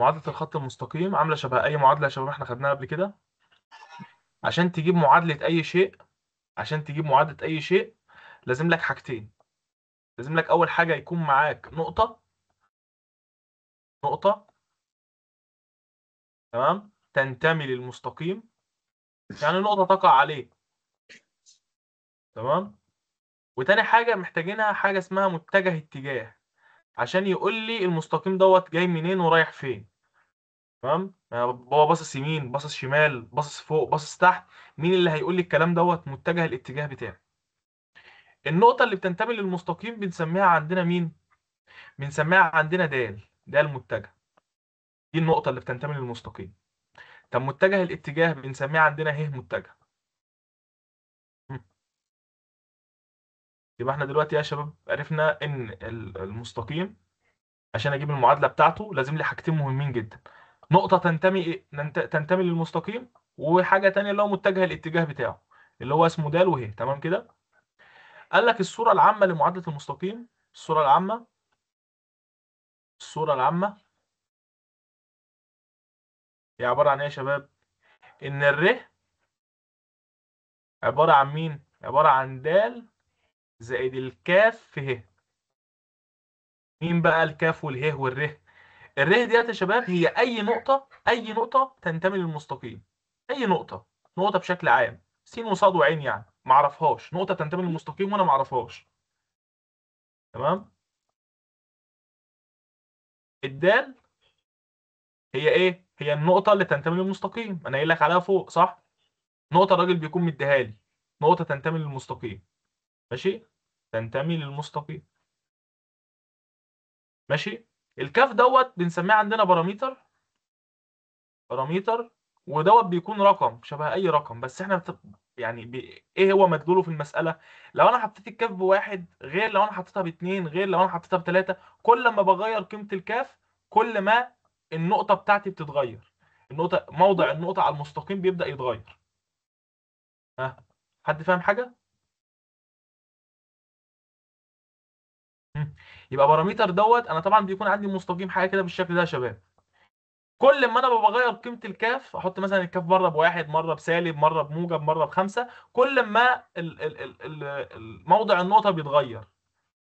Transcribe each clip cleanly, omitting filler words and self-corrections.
معادلة الخط المستقيم عاملة شبه أي معادلة يا شباب احنا خدناها قبل كده. عشان تجيب معادلة أي شيء، عشان تجيب معادلة أي شيء لازم لك حاجتين. لازم لك أول حاجة يكون معاك نقطة، نقطة تمام تنتمي للمستقيم، يعني نقطة تقع عليه، تمام. وتاني حاجة محتاجينها حاجة اسمها متجه اتجاه، عشان يقول لي المستقيم دوت جاي منين ورايح فين، تمام. يعني هو باصص يمين، باصص شمال، باصص فوق، باصص تحت، مين اللي هيقول لي الكلام دوت؟ متجه الاتجاه بتاعي. النقطة اللي بتنتمي للمستقيم بنسميها عندنا مين؟ بنسميها عندنا دال، دال متجه. دي النقطة اللي بتنتمي للمستقيم. طب متجه الاتجاه بنسميها عندنا ه متجه. يبقى احنا دلوقتي يا شباب عرفنا ان المستقيم عشان اجيب المعادلة بتاعته لازم لي حاجتين مهمين جدا، نقطة تنتمي للمستقيم، وحاجة تانية اللي هو متجه الاتجاه بتاعه اللي هو اسمه دال وه، تمام كده. قال لك الصورة العامة لمعادلة المستقيم، الصورة العامة، الصورة العامة هي عبارة عن ايه يا شباب؟ ان الر عبارة عن مين؟ عبارة عن د زائد الكاف في ه. مين بقى الكاف والهه والره؟ الره ديت يا شباب هي أي نقطة، أي نقطة تنتمي للمستقيم، أي نقطة، نقطة بشكل عام، س وصاد وعين يعني، ما اعرفهاش، نقطة تنتمي للمستقيم وأنا ما اعرفهاش، تمام؟ الدال هي إيه؟ هي النقطة اللي تنتمي للمستقيم، أنا قايل لك عليها فوق صح؟ نقطة الراجل بيكون مديها لي، نقطة تنتمي للمستقيم، ماشي؟ تنتمي للمستقيم، ماشي؟ الكاف دوت بنسميه عندنا parameter، parameter، ودوت بيكون رقم شبه أي رقم، بس إحنا يعني إيه هو مدلوله في المسألة؟ لو أنا حطيت الكاف بواحد غير لو أنا حطيتها باتنين غير لو أنا حطيتها بتلاتة، كل ما بغير قيمة الكاف كل ما النقطة بتاعتي بتتغير، النقطة، موضع النقطة على المستقيم بيبدأ يتغير. ها، حد فاهم حاجة؟ يبقى parameter دوت انا طبعا بيكون عندي مستقيم حاجه كده بالشكل ده يا شباب. كل ما انا بغير قيمه الكاف، احط مثلا الكاف مره بواحد، مره بسالب، مره بموجب، مره بخمسه، كل ما موضع النقطه بيتغير،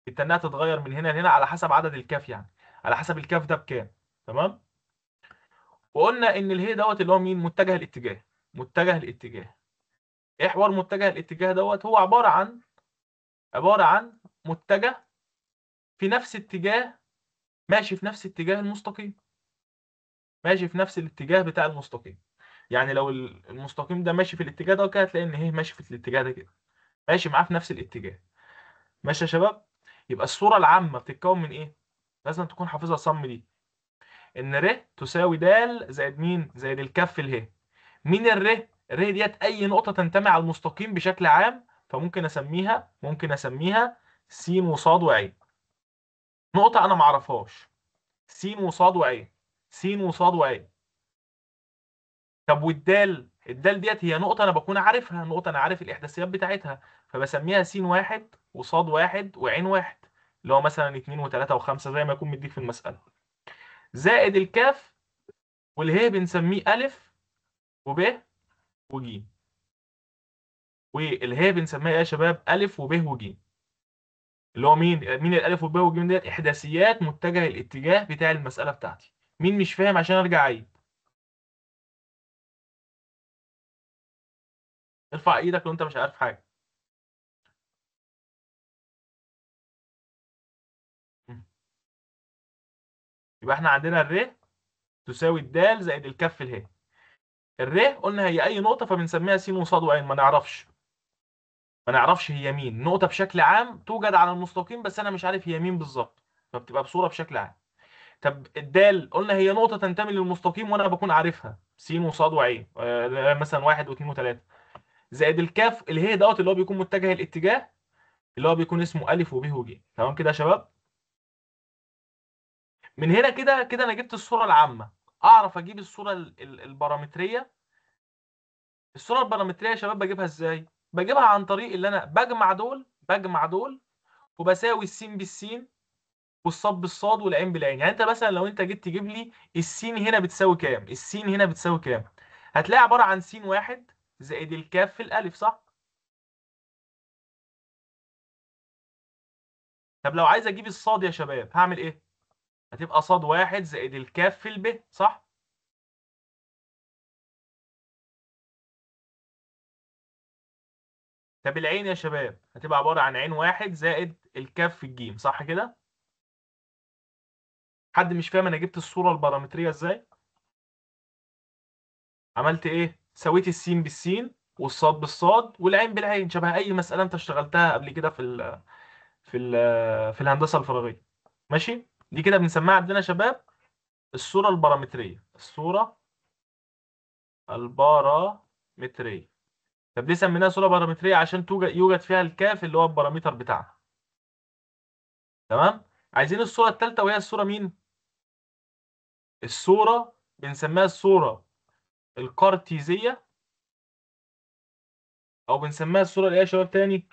التنيه تتغير من هنا لهنا على حسب عدد الكاف، يعني على حسب الكاف ده بكام، تمام؟ وقلنا ان اله دوت اللي هو مين؟ متجه الاتجاه، متجه الاتجاه. ايه حوار متجه الاتجاه دوت؟ هو عباره عن متجه في نفس اتجاه، ماشي في نفس اتجاه المستقيم، ماشي في نفس الاتجاه بتاع المستقيم. يعني لو المستقيم ده ماشي في الاتجاه ده كده، هتلاقي ان هي ماشي في الاتجاه ده كده، ماشي معاه في نفس الاتجاه. ماشي يا شباب؟ يبقى الصورة العامة بتتكون من ايه؟ لازم تكون حافظها صم دي، ان ر تساوي د زائد مين؟ زائد الكاف اله. مين الر؟ الر ديت اي نقطة تنتمي على المستقيم بشكل عام، فممكن اسميها، ممكن اسميها س وصاد وعين. نقطة أنا معرفهاش، س وصاد وعين، س وصاد وعين. طب والدال؟ الدال ديت هي نقطة أنا بكون عارفها، نقطة أنا عارف الإحداثيات بتاعتها، فبسميها س واحد وصاد واحد وعين واحد، اللي هو مثلا 2 و3 و5 زي ما يكون مديك في المسألة. زائد الكاف والهي بنسميه ألف وب وج، والهي بنسميها إيه يا شباب؟ ألف وب وج، اللي هو مين؟ مين الألف والب والجيم ديت؟ إحداثيات متجه الاتجاه بتاع المسألة بتاعتي. مين مش فاهم عشان أرجع أعيد؟ ارفع إيدك لو أنت مش عارف حاجة. يبقى إحنا عندنا الر تساوي الدال زائد الكاف اله. الر قلنا هي أي نقطة فبنسميها س وصاد وعين، ما نعرفش هي مين، نقطة بشكل عام توجد على المستقيم بس أنا مش عارف هي مين بالظبط، فبتبقى بصورة بشكل عام. طب الدال قلنا هي نقطة تنتمي للمستقيم وأنا بكون عارفها، س وصاد وعين، مثلا 1 و2 و3، زائد الكاف اللي هي دوت اللي هو بيكون متجه الاتجاه اللي هو بيكون اسمه ألف وب وج. تمام كده يا شباب؟ من هنا كده كده أنا جبت الصورة العامة، أعرف أجيب الصورة البارامترية. الصورة البارامترية يا شباب بجيبها إزاي؟ بجيبها عن طريق اللي أنا بجمع دول، بجمع دول وبساوي السين بالسين والصاد بالصاد والعين بالعين. يعني انت مثلا لو انت جيت تجيب لي السين هنا بتساوي كام، السين هنا بتساوي كام، هتلاقي عبارة عن س واحد زائد الكاف في الالف، صح؟ طب لو عايز اجيب الصاد يا شباب هعمل ايه؟ هتبقى صاد واحد زائد الكاف في الب، صح؟ طب العين يا شباب هتبقى عبارة عن عين واحد زائد الكاف في الجيم، صح كده؟ حد مش فاهم انا جبت الصورة البارامترية ازاي؟ عملت ايه؟ سويت السين بالسين والصاد بالصاد والعين بالعين، شبه اي مسألة انت اشتغلتها قبل كده في الهندسة الفراغية. ماشي؟ دي كده بنسميها عندنا يا شباب الصورة البارامترية، الصورة البارامترية. طب ليه سميناها صورة بارامترية؟ عشان يوجد فيها الكاف اللي هو ال parameter بتاعها. تمام؟ عايزين الصورة الثالثة وهي الصورة مين؟ الصورة بنسميها الصورة القارتيزية، أو بنسميها الصورة اللي هي يا شباب تاني؟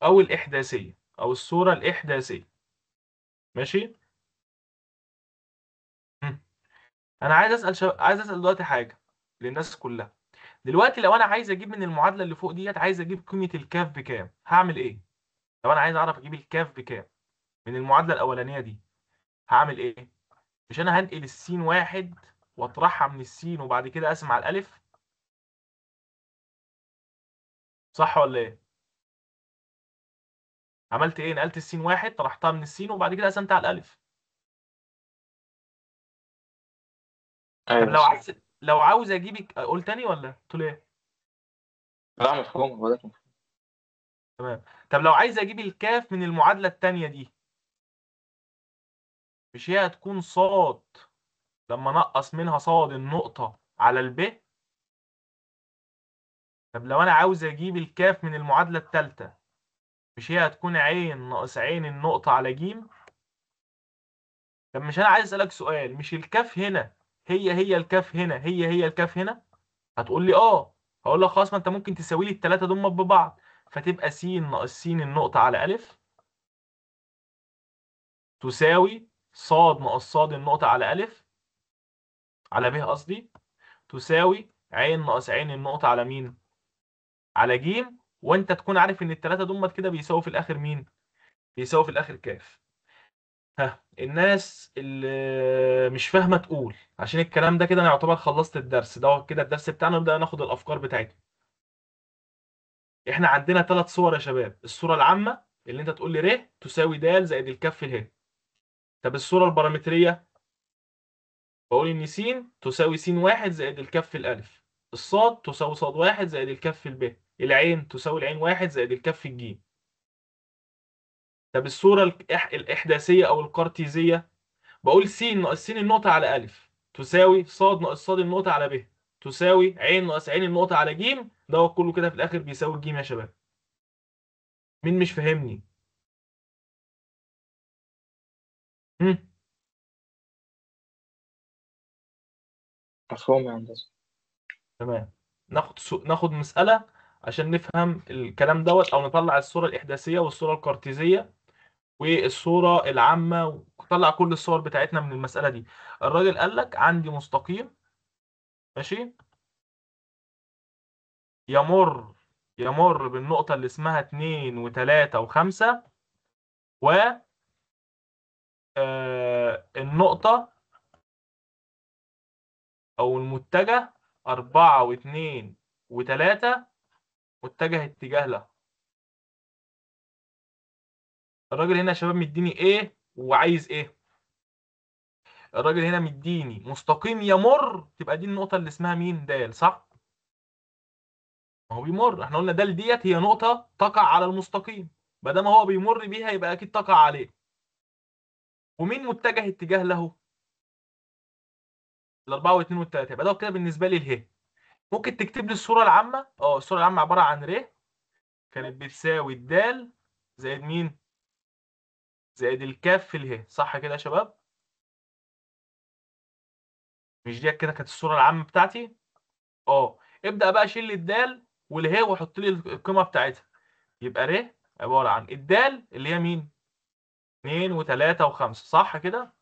أو الإحداثية، أو الصورة الإحداثية. ماشي؟ أنا عايز أسأل دلوقتي حاجة للناس كلها. دلوقتي لو أنا عايز أجيب من المعادلة اللي فوق ديت، عايز أجيب قيمة الكاف بكام؟ هعمل إيه؟ لو أنا عايز أعرف أجيب الكاف بكام من المعادلة الأولانية دي، هعمل إيه؟ مش أنا هنقل السين واحد وأطرحها من السين وبعد كده أقسم على الألف؟ صح ولا إيه؟ عملت إيه؟ نقلت السين واحد طرحتها من السين وبعد كده قسمت على الألف. أيوة. طب لو عاوز أجيب، أقول تاني ولا تقول إيه؟ لا مفهوم، هو ده مفهوم. تمام. طب لو عايز أجيب الكاف من المعادلة التانية دي، مش هي هتكون صاد لما نقص منها صاد النقطة على الب؟ طب لو أنا عاوز أجيب الكاف من المعادلة التالتة، مش هي هتكون عين ناقص عين النقطة على جيم؟ طب مش أنا عايز أسألك سؤال، مش الكاف هنا هي هي الكاف هنا هي هي الكاف هنا؟ هتقول لي آه. هقول لك خلاص، ما أنت ممكن تساوي لي التلاتة دول ببعض، فتبقى س ناقص س النقطة على ألف تساوي صاد ناقص صاد النقطة على ألف على ب قصدي، تساوي عين ناقص عين النقطة على مين؟ على جيم. وأنت تكون عارف إن التلاتة دول كده بيساووا في الآخر مين؟ بيساووا في الآخر كاف. ها الناس اللي مش فاهمة تقول، عشان الكلام ده كده أنا يعتبر خلصت الدرس ده، كده الدرس بتاعنا نبدأ ناخد الأفكار بتاعتنا. إحنا عندنا 3 صور يا شباب، الصورة العامة اللي أنت تقول لي ر تساوي د زائد الكاف في اله. طب الصورة البارامترية بقول إن س تساوي س واحد زائد الكاف في الألف، الصاد تساوي صاد واحد زائد الكاف في الب، العين تساوي العين واحد زائد الكاف في الجيم. طب الصورة الإحداثية أو القارتيزية بقول س ناقص س النقطة على ألف تساوي صاد ناقص صاد النقطة على ب تساوي عين ناقص عين النقطة على جيم، ده كله كده في الآخر بيساوي الجيم يا شباب. مين مش فاهمني؟ مفهوم يا هندسة. تمام. ناخد مسألة عشان نفهم الكلام دوت، أو نطلع الصورة الإحداثية والصورة القارتيزية والصورة العامة، ونطلع كل الصور بتاعتنا من المسألة دي. الراجل قال لك عندي مستقيم، ماشي، يمر بالنقطة اللي اسمها 2 و3 و5، و النقطة أو المتجه 4 و2 و3 متجه اتجاه له. الراجل هنا يا شباب مديني ايه وعايز ايه؟ الراجل هنا مديني مستقيم يمر، تبقى دي النقطة اللي اسمها مين؟ د، صح؟ ما هو بيمر، احنا قلنا د ديت هي نقطة تقع على المستقيم، ما دام هو بيمر بيها يبقى اكيد تقع عليه. ومين متجه اتجاه له؟ الأربعة واثنين والتلاتة، يبقى ده كده بالنسبة لي اله. ممكن تكتب لي الصورة العامة؟ الصورة العامة عبارة عن ر كانت بتساوي الدال زائد مين؟ زائد الكاف في اله، صح كده يا شباب؟ مش دي كده كانت الصورة العامة بتاعتي؟ ابدأ بقى شيل الدال واله وحط لي القيمة بتاعتها. يبقى ر عبارة عن الدال اللي هي مين؟ 2 و3 و5، صح كده؟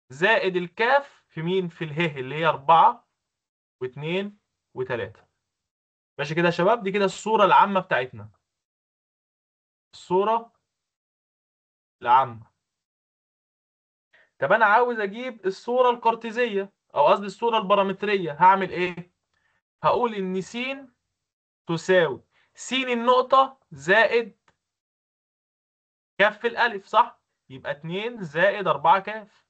زائد الكاف في مين؟ في اله اللي هي 4 و2 و3. ماشي كده يا شباب؟ دي كده الصورة العامة بتاعتنا. الصورة العامة. طب أنا عاوز أجيب الصورة القرطيزية، أو قصدي الصورة البارامترية، هعمل إيه؟ هقول إن س تساوي س النقطة زائد كاف الألف، صح؟ يبقى 2 زائد 4 كاف.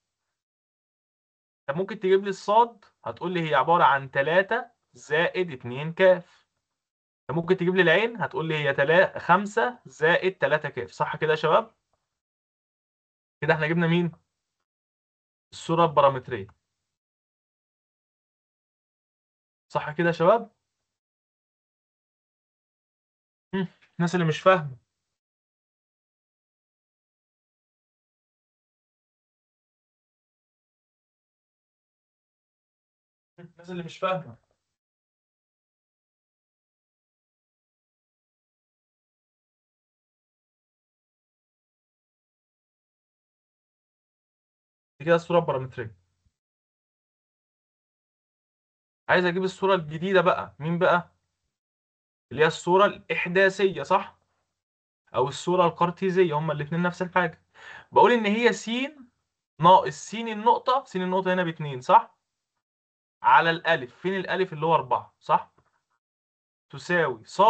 طب ممكن تجيب لي الصاد؟ هتقول لي هي عبارة عن 3 زائد 2 كاف. طب ممكن تجيب لي العين؟ هتقول لي هي 5 زائد 3 كاف، صح كده يا شباب؟ كده احنا جبنا مين؟ الصورة البارامترية، صح كده يا شباب؟ الناس اللي مش فاهمة. الناس اللي مش فاهمة. دي كده الصورة البارامترية. عايز اجيب الصورة الجديدة بقى، مين بقى؟ اللي هي الصورة الإحداثية، صح؟ أو الصورة القرطيزية، هما الاتنين نفس الحاجة. بقول إن هي س ناقص س النقطة، س النقطة هنا باتنين، صح؟ على الألف، فين الألف اللي هو 4، صح؟ تساوي ص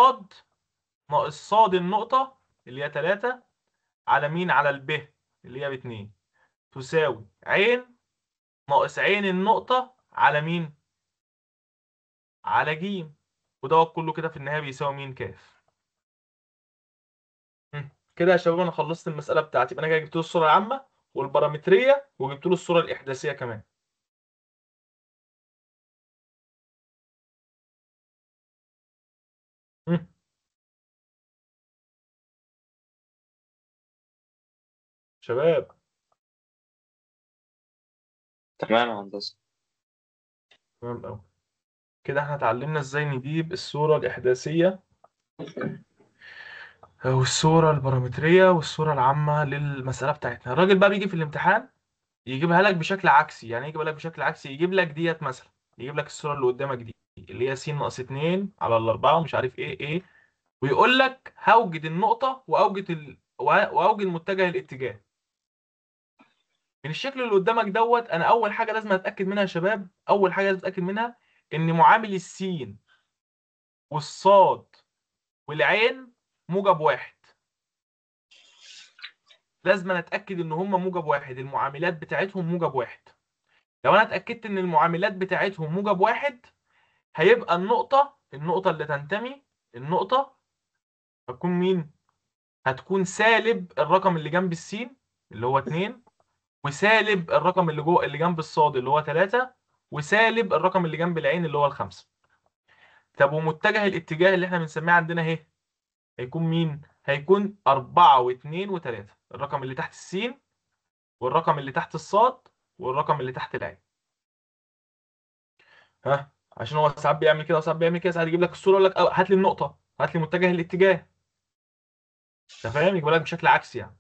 ناقص ص النقطة اللي هي 3 على مين؟ على الب اللي هي باتنين، تساوي عين ناقص عين النقطة على مين؟ على ج، ودوت كله كده في النهاية بيساوي مين؟ كاف. كده يا شباب أنا خلصت المسألة بتاعتي، يبقى أنا كده جبت له الصورة العامة والبارامترية وجبت له الصورة الإحداثية كمان. شباب تمام يا هندسة. تمام أوي. كده احنا اتعلمنا ازاي نجيب الصورة الإحداثية والصورة البارامترية والصورة العامة للمسألة بتاعتنا. الراجل بقى بيجي في الامتحان يجيبها لك بشكل عكسي. يعني ايه يجيبها لك بشكل عكسي؟ يجيب لك ديت مثلا، يجيب لك الصورة اللي قدامك دي اللي هي س ناقص 2 على الأربعة ومش عارف ايه ايه، ويقول لك هوجد النقطة وأوجد وأوجد متجه الاتجاه. من الشكل اللي قدامك دوت، أنا أول حاجة لازم أتأكد منها يا شباب، أول حاجة لازم أتأكد منها إن معامل السين والصاد والعين موجب واحد. لازم أنا أتأكد إن هما موجب واحد، المعاملات بتاعتهم موجب واحد. لو أنا اتأكدت إن المعاملات بتاعتهم موجب واحد، هيبقى النقطة اللي تنتمي، النقطة هتكون مين؟ هتكون سالب الرقم اللي جنب السين اللي هو 2، وسالب الرقم اللي جوه اللي جنب الصاد اللي هو 3، وسالب الرقم اللي جنب العين اللي هو 5. طب ومتجه الاتجاه اللي احنا بنسميه عندنا اهي هيكون مين؟ هيكون 4 و2 و3، الرقم اللي تحت السين والرقم اللي تحت الصاد والرقم اللي تحت العين. ها، عشان هو ساعات بيعمل كده وساعات بيعمل كده، ساعات يجيب لك الصورة يقول لك هات لي النقطة، هات لي متجه الاتجاه. انت فاهم؟ يجيب لك بشكل عكسي يعني.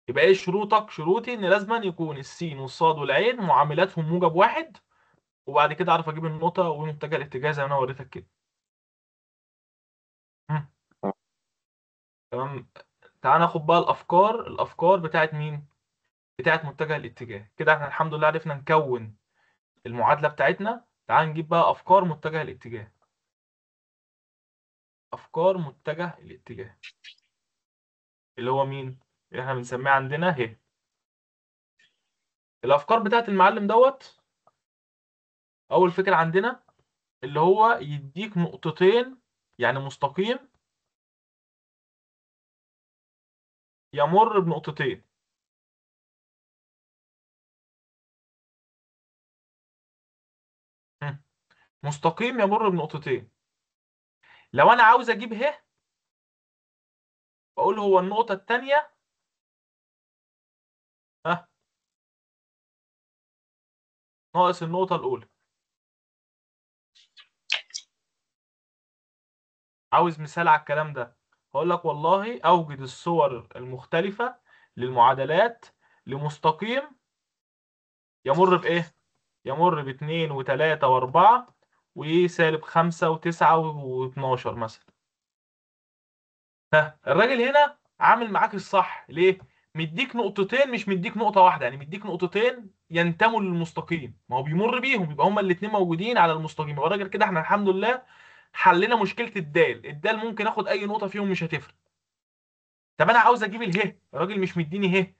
يبقى ايه شروطك؟ شروطي ان لازما يكون السين والصاد والعين معاملاتهم موجب واحد، وبعد كده اعرف اجيب النقطة ومتجه الاتجاه زي ما انا وريتك كده. تمام. تعال ناخد بقى الافكار بتاعت مين؟ بتاعت متجه الاتجاه. كده احنا الحمد لله عرفنا نكون المعادلة بتاعتنا. تعال نجيب بقى افكار متجه الاتجاه. افكار متجه الاتجاه اللي هو مين؟ اللي احنا بنسميه عندنا اهي الافكار بتاعت المعلم دوت. اول فكرة عندنا اللي هو يديك نقطتين، يعني مستقيم يمر بنقطتين. مستقيم يمر بنقطتين. لو انا عاوز اجيب ه، بقول هو النقطة التانية ها ناقص النقطة الأولى. عاوز مثال على الكلام ده، هقول لك والله اوجد الصور المختلفة للمعادلات لمستقيم يمر بايه؟ يمر ب2 و3 و4 وسالب 5 و9 و12 مثلا. ها الراجل هنا عامل معاك الصح، ليه؟ مديك نقطتين مش مديك نقطة واحدة، يعني مديك نقطتين ينتموا للمستقيم، ما هو بيمر بيهم، يبقى هما الاتنين موجودين على المستقيم. يبقى الراجل كده احنا الحمد لله حلينا مشكلة الدال، الدال ممكن اخد اي نقطة فيهم مش هتفرق. طب انا عاوز اجيب اله، الراجل مش مديني ه،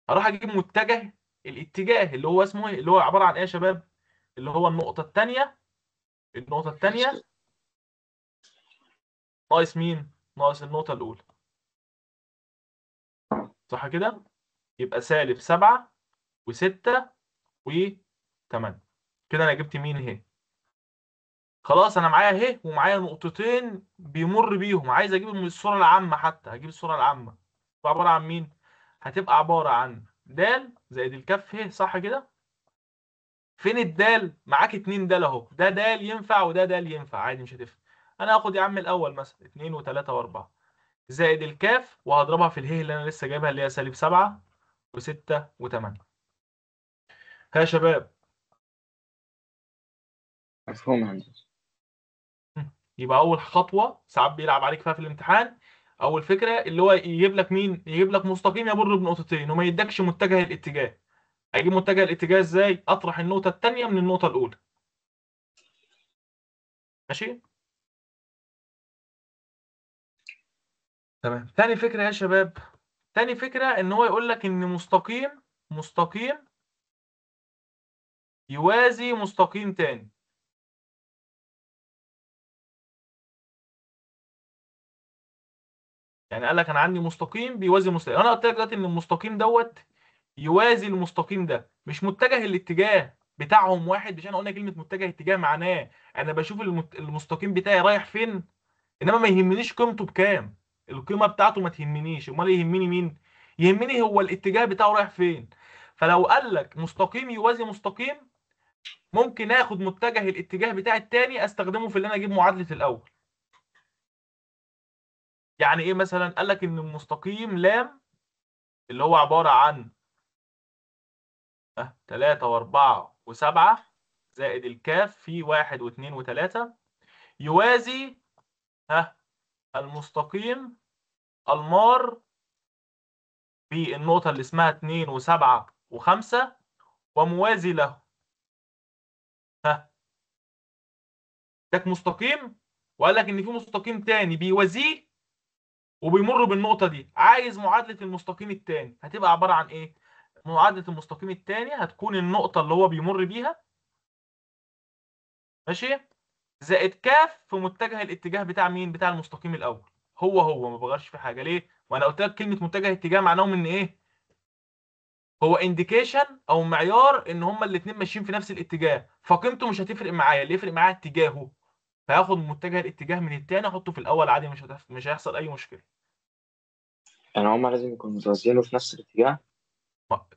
هروح اجيب متجه الاتجاه اللي هو اسمه ايه؟ اللي هو عبارة عن ايه يا شباب؟ اللي هو النقطة الثانية، النقطة الثانية ناقص مين؟ ناقص النقطة الأولى. صح كده؟ يبقى سالب 7 و6 و8. كده أنا جبت مين اهي؟ خلاص أنا معايا اهي ومعايا نقطتين بيمر بيهم، عايز أجيب الصورة العامة، حتى هجيب الصورة العامة. تبقى عبارة عن مين؟ هتبقى عبارة عن د زائد الكاف ه، صح كده؟ فين الدال؟ معاك 2 د اهو، ده د ينفع وده د ينفع، عادي مش هتفرق. انا هاخد يا عم الاول مثلا 2 و3 و4 زائد الكاف، وهضربها في اله اللي انا لسه جايبها اللي هي سالب 7 و6 و8. ها يا شباب، مفهوم يا هندسة. يبقى اول خطوة ساعات بيلعب عليك فيها في الامتحان، اول فكرة اللي هو يجيب لك مين؟ يجيب لك مستقيم يمر بنقطتين وما يدكش متجه الاتجاه. اجيب متجه الاتجاه ازاي؟ اطرح النقطة الثانية من النقطة الاولى. ماشي؟ تمام. تاني فكرة يا شباب، تاني فكرة ان هو يقول لك ان مستقيم يوازي مستقيم تاني. يعني قال لك انا عندي مستقيم بيوازي مستقيم، انا قلت لك دلوقتي ان المستقيم دوت يوازي المستقيم ده، مش متجه الاتجاه بتاعهم واحد، مش احنا قلنا كلمة متجه اتجاه معناه انا بشوف المستقيم بتاعي رايح فين، انما ما يهمنيش قيمته بكام، القيمة بتاعته ما تهمنيش، امال يهمني مين؟ يهمني هو الاتجاه بتاعه رايح فين. فلو قال لك مستقيم يوازي مستقيم، ممكن اخد متجه الاتجاه بتاع التاني استخدمه في اللي انا اجيب معادلة الاول. يعني ايه مثلا؟ قال لك ان المستقيم لام اللي هو عبارة عن 3 و4 و7 زائد الكاف في 1 و2 و3 يوازي المستقيم المار بالنقطة اللي اسمها 2 و7 و5 وموازي له. ده مستقيم، وقال لك ان في مستقيم تاني بيوازيه وبيمر بالنقطة دي، عايز معادلة المستقيم التاني، هتبقى عبارة عن ايه؟ معادلة المستقيم التاني هتكون النقطة اللي هو بيمر بيها، ماشي، زائد كاف في متجه الاتجاه بتاع مين؟ بتاع المستقيم الأول. هو ما بغيرش في حاجة، ليه؟ وأنا قلت لك كلمة متجه اتجاه معناهم إن إيه؟ هو indication أو معيار إن هما الاتنين ماشيين في نفس الاتجاه، فقيمته مش هتفرق معايا، اللي يفرق معايا اتجاهه. فهاخد متجه الاتجاه من التاني أحطه في الأول عادي، مش هيحصل أي مشكلة. يعني هما لازم يكونوا متوازيين في نفس الاتجاه؟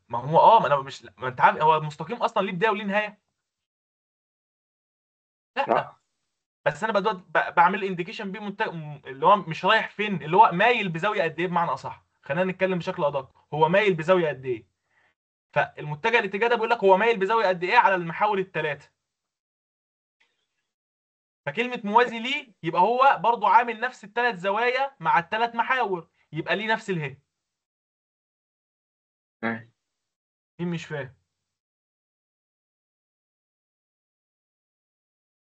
ما هو ما انا مش، ما انت عارف هو المستقيم اصلا ليه بداية وليه نهاية؟ لا. بس انا دلوقتي بعمل indication بيه اللي هو مش رايح فين، اللي هو مايل بزاوية قد ايه، بمعنى اصح خلينا نتكلم بشكل ادق، هو مايل بزاوية قد ايه. فالمتجه الاتجاه ده بيقول لك هو مايل بزاوية قد ايه على المحاور الثلاثة. فكلمه موازي ليه يبقى هو برضو عامل نفس الثلاث زوايا مع الثلاث محاور، يبقى ليه نفس اله. مين مش فاهم؟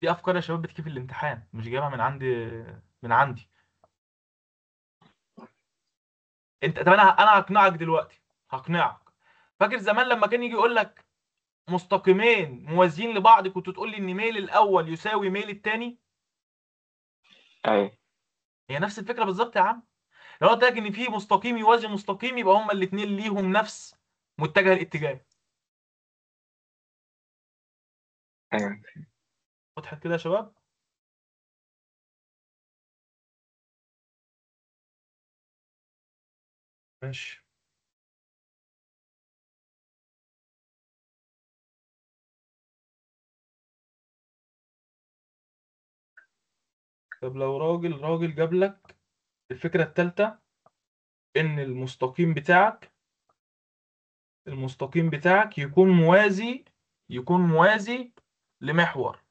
دي افكار يا شباب بتيجي في الامتحان، مش جايبها من عندي انت. طب انا هقنعك دلوقتي، هقنعك. فاكر زمان لما كان يجي يقول لك مستقيمين موازيين لبعض، كنت تقول لي ان ميل الاول يساوي ميل الثاني؟ ايوه، هي نفس الفكرة بالظبط يا عم. لو قلت لك ان في مستقيم يوازي مستقيم، يبقى هما الاثنين ليهم نفس متجه الاتجاه. ايوه، وضحت كده يا شباب؟ ماشي. طب لو راجل جاب لك الفكرة الثالثة، ان المستقيم بتاعك، المستقيم بتاعك يكون موازي، يكون موازي لمحور،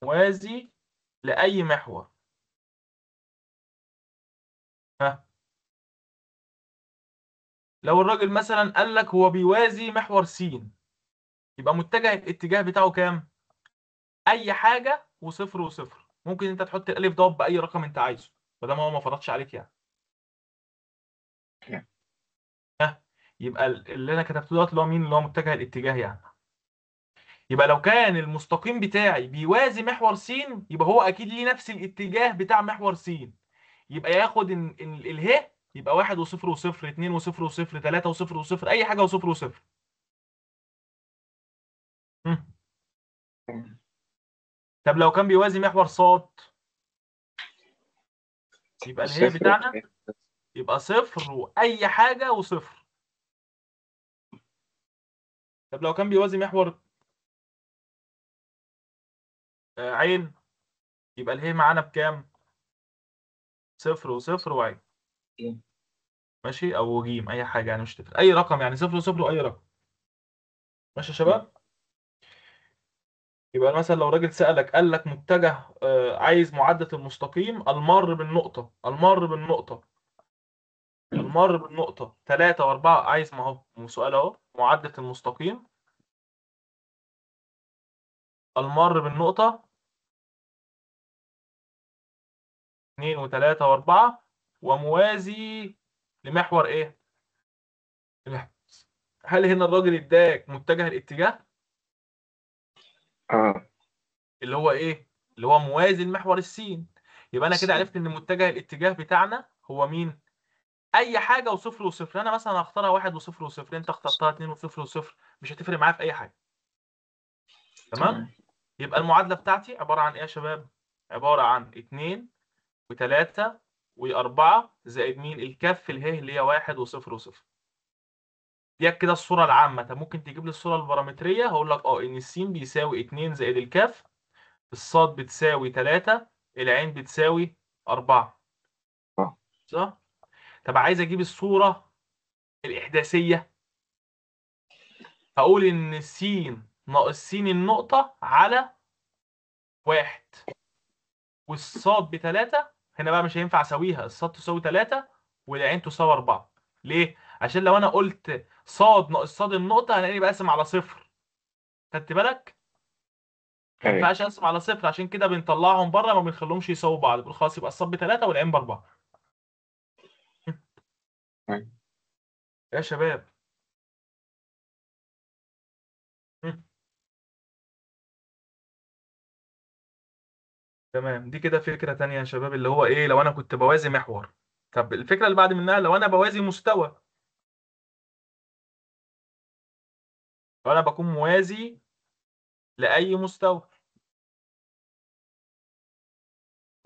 موازي لأي محور. ها، لو الراجل مثلا قال لك هو بيوازي محور س، يبقى متجه الاتجاه بتاعه كام؟ اي حاجة وصفر وصفر. ممكن انت تحط الالف دوت باي رقم انت عايزه، ما دام هو ما فرضش عليك يعني. ها، يبقى اللي انا كتبته دوت اللي هو مين؟ اللي هو متجه الاتجاه يعني. يبقى لو كان المستقيم بتاعي بيوازي محور س، يبقى هو اكيد ليه نفس الاتجاه بتاع محور س، يبقى ياخد اله يبقى 1 و0 و0، 2 و0 و0، 3 و0 و0، اي حاجة و0 و0. طب لو كان بيوازي محور ص، يبقى اله بتاعنا يبقى 0 واي حاجة وصفر. طب لو كان بيوازي محور عين، يبقى اله معانا بكام؟ 0 و0 وعين. ماشي، او جيم، اي حاجة يعني مش تفرق، اي رقم يعني، 0 و0 واي رقم. ماشي يا شباب؟ يبقى مثلا لو راجل سألك قال لك متجه، عايز معادلة المستقيم المار بالنقطة، المار بالنقطة، المار بالنقطة 3 و4، عايز، ما هو سؤال اهو، معادلة المستقيم المار بالنقطة 2 و3 و4 وموازي لمحور ايه؟ هل هنا الراجل اداك متجه الاتجاه؟ اللي هو ايه؟ اللي هو موازي لمحور السين. يبقى انا كده عرفت ان متجه الاتجاه بتاعنا هو مين؟ اي حاجة وصفر وصفر. انا مثلا هختارها 1 و0 و0، انت اخترتها 2 و0 و0، مش هتفرق معايا في اي حاجة. تمام؟ يبقى المعادلة بتاعتي عبارة عن ايه يا شباب؟ عبارة عن 2 و3 و4 زائد مين؟ الكاف اله اللي هي 1 و0 و0. دي كده الصورة العامة. طب ممكن تجيب لي الصورة البارامترية؟ هقول لك ان السين بيساوي 2 زائد الكاف، الصاد بتساوي 3، العين بتساوي 4. صح؟ طب عايز اجيب الصورة الإحداثية، هقول ان السين ناقص سين النقطة على 1 والصاد ب3. هنا بقى مش هينفع اساويها، الصاد تساوي 3 والعين تساوي 4. ليه؟ عشان لو انا قلت صاد ناقص صاد النقطة هلاقيني بقسم على 0. خدت بالك؟ ما ينفعش اقسم على 0، عشان كده بنطلعهم بره، ما بنخليهمش يساووا بعض، بنقول خلاص يبقى الصاد ب3 والعين ب4. يا شباب تمام. دي كده فكرة تانية يا شباب، اللي هو ايه؟ لو انا كنت بوازي محور. طب الفكرة اللي بعد منها لو انا بوازي مستوى، لو انا بكون موازي لأي مستوى.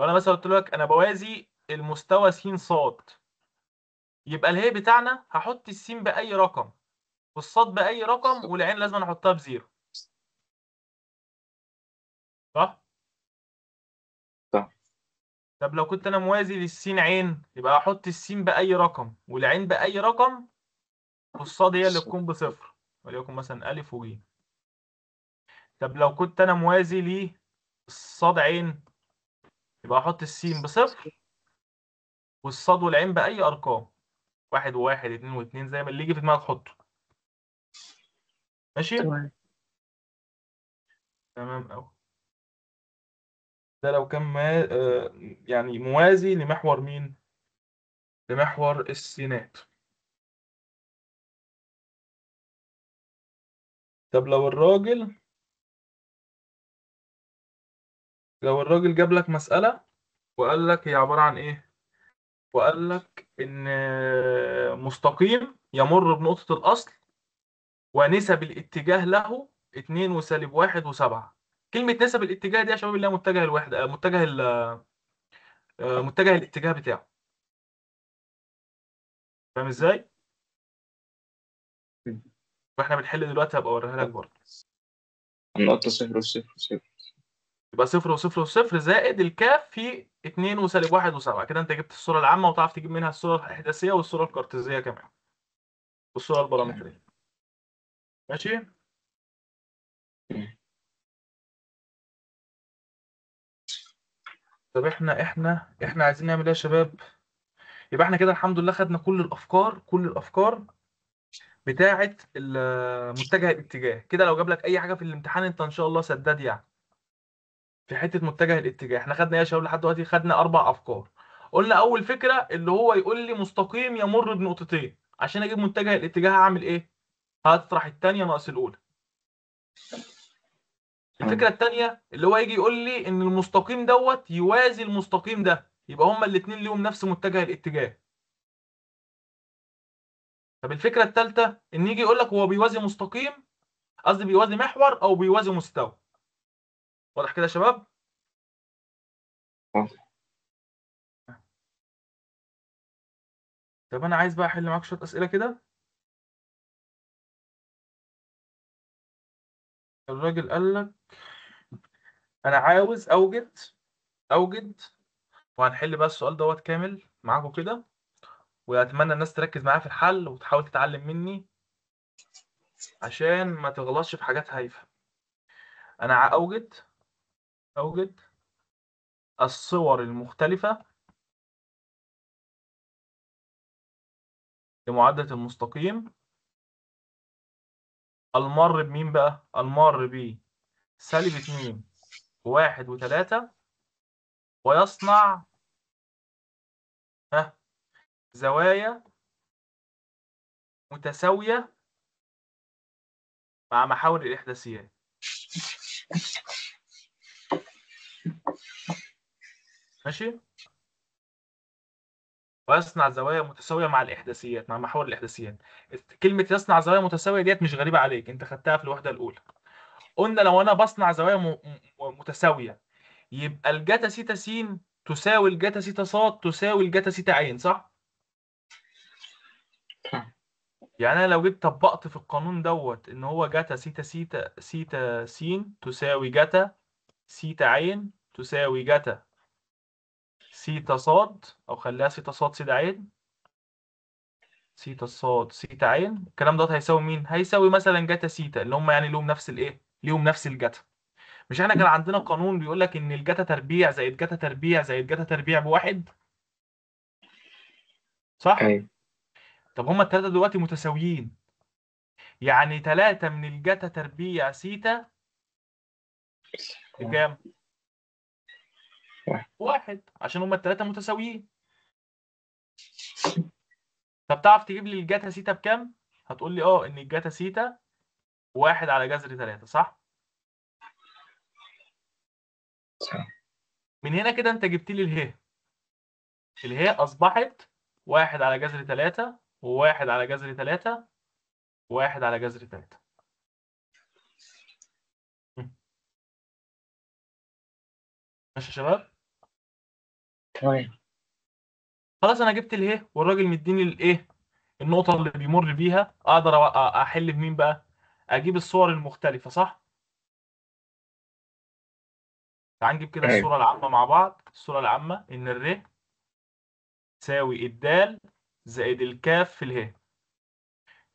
لو انا مثلا قلت لك انا بوازي المستوى س ص، يبقى الهي بتاعنا هحط السين بأي رقم والصاد بأي رقم والعين لازم احطها ب zero. صح؟ صح. طب لو كنت انا موازي للسين عين، يبقى احط السين بأي رقم والعين بأي رقم والصاد هي اللي تكون ب0، وليكن مثلا ألف وج. طب لو كنت انا موازي للصاد عين، يبقى احط السين ب0 والصاد والعين بأي ارقام، 1 و1، 2 و2، زي ما اللي يجي في دماغك حطه. ماشي؟ تمام. تمام أوي. ده لو كان ما يعني موازي لمحور مين؟ لمحور السينات. طب لو الراجل جاب لك مسألة وقال لك هي عبارة عن إيه؟ وقال لك إن مستقيم يمر بنقطة الأصل ونسب الاتجاه له 2 وسالب 1 و7. كلمة نسب الاتجاه دي يا شباب اللي هي متجه الوحدة، متجه الاتجاه بتاعه. فاهم ازاي؟ واحنا بنحل دلوقتي هبقى اوريها لك برضه. النقطة صفر وصفر وصفر. يبقى صفر وصفر وصفر زائد الكاف في 2 وسالب 1 و7. كده انت جبت الصورة العامة وتعرف تجيب منها الصورة الإحداثية والصورة الكارتيزية كمان والصورة البارامترية. ماشي؟ طب احنا عايزين نعمل ايه يا شباب؟ يبقى احنا كده الحمد لله خدنا كل الافكار، كل الافكار بتاعه متجه الاتجاه. كده لو جاب لك اي حاجة في الامتحان انت ان شاء الله سداد يعني. في حتة متجه الاتجاه احنا خدنا ايه يا شباب لحد دلوقتي؟ خدنا 4 افكار. قلنا اول فكرة اللي هو يقول لي مستقيم يمر بنقطتين، عشان اجيب متجه الاتجاه هعمل ايه؟ هطرح الثانية ناقص الاولى. الفكرة الثانية اللي هو يجي يقول لي ان المستقيم دوت يوازي المستقيم ده، يبقى هما الاثنين ليهم نفس متجه الاتجاه. طب الفكرة الثالثة ان يجي يقول لك هو بيوازي مستقيم، قصدي بيوازي محور او بيوازي مستوى. واضح كده يا شباب؟ طب انا عايز بقى احل معاك شوية اسئلة كده. الراجل قال لك انا عاوز اوجد، وهنحل بقى السؤال دوت كامل معاكم كده، واتمنى الناس تركز معايا في الحل وتحاول تتعلم مني عشان ما تغلطش في حاجات هايفة. انا اوجد الصور المختلفة لمعادلة المستقيم المار بمين بقى؟ المار ب سالب 2 و1 و3، ويصنع زوايا متساوية مع محاور الإحداثيات. ماشي؟ ويصنع زوايا متساوية مع الإحداثيات، مع محاور الإحداثيات. كلمة يصنع زوايا متساوية ديت مش غريبة عليك، أنت خدتها في الوحدة الأولى. قلنا لو أنا بصنع زوايا متساوية يبقى الجتا سيتا س تساوي الجتا سيتا ص تساوي الجتا سيتا ع، صح؟ يعني أنا لو جيت طبقت في القانون دوت إن هو جتا سيتا سيتا سيتا س تساوي جتا سيتا ع تساوي جتا سيتا ص، أو خليها سيتا ص سيتا ع، سيتا ص سيتا ع، الكلام دوت هيساوي مين؟ هيساوي مثلا جتا سيتا، اللي هم يعني ليهم نفس الإيه؟ ليهم نفس الجتا. مش احنا كان عندنا قانون بيقول لك ان الجتا تربيع زائد جتا تربيع زائد جتا تربيع بواحد، صح؟ ايوه. طب هما التلاتة دلوقتي متساويين، يعني 3 من الجتا تربيع سيتا بكام؟ واحد، عشان هما التلاتة متساويين. طب تعرف تجيب لي الجتا سيتا بكام؟ هتقول لي ان الجتا سيتا 1 على جذر 3، صح؟ صح. من هنا كده انت جبت لي اله. اله اصبحت 1 على جذر 3 و1 على جذر 3 و1 على جذر 3. ماشي يا شباب؟ تمام. خلاص انا جبت اله والراجل مديني الايه؟ النقطة اللي بيمر بيها، اقدر احل بمين بقى؟ اجيب الصور المختلفة، صح؟ تعال نجيب كده الصورة العامة مع بعض. الصورة العامة إن الر تساوي الدال زائد الكاف في اله.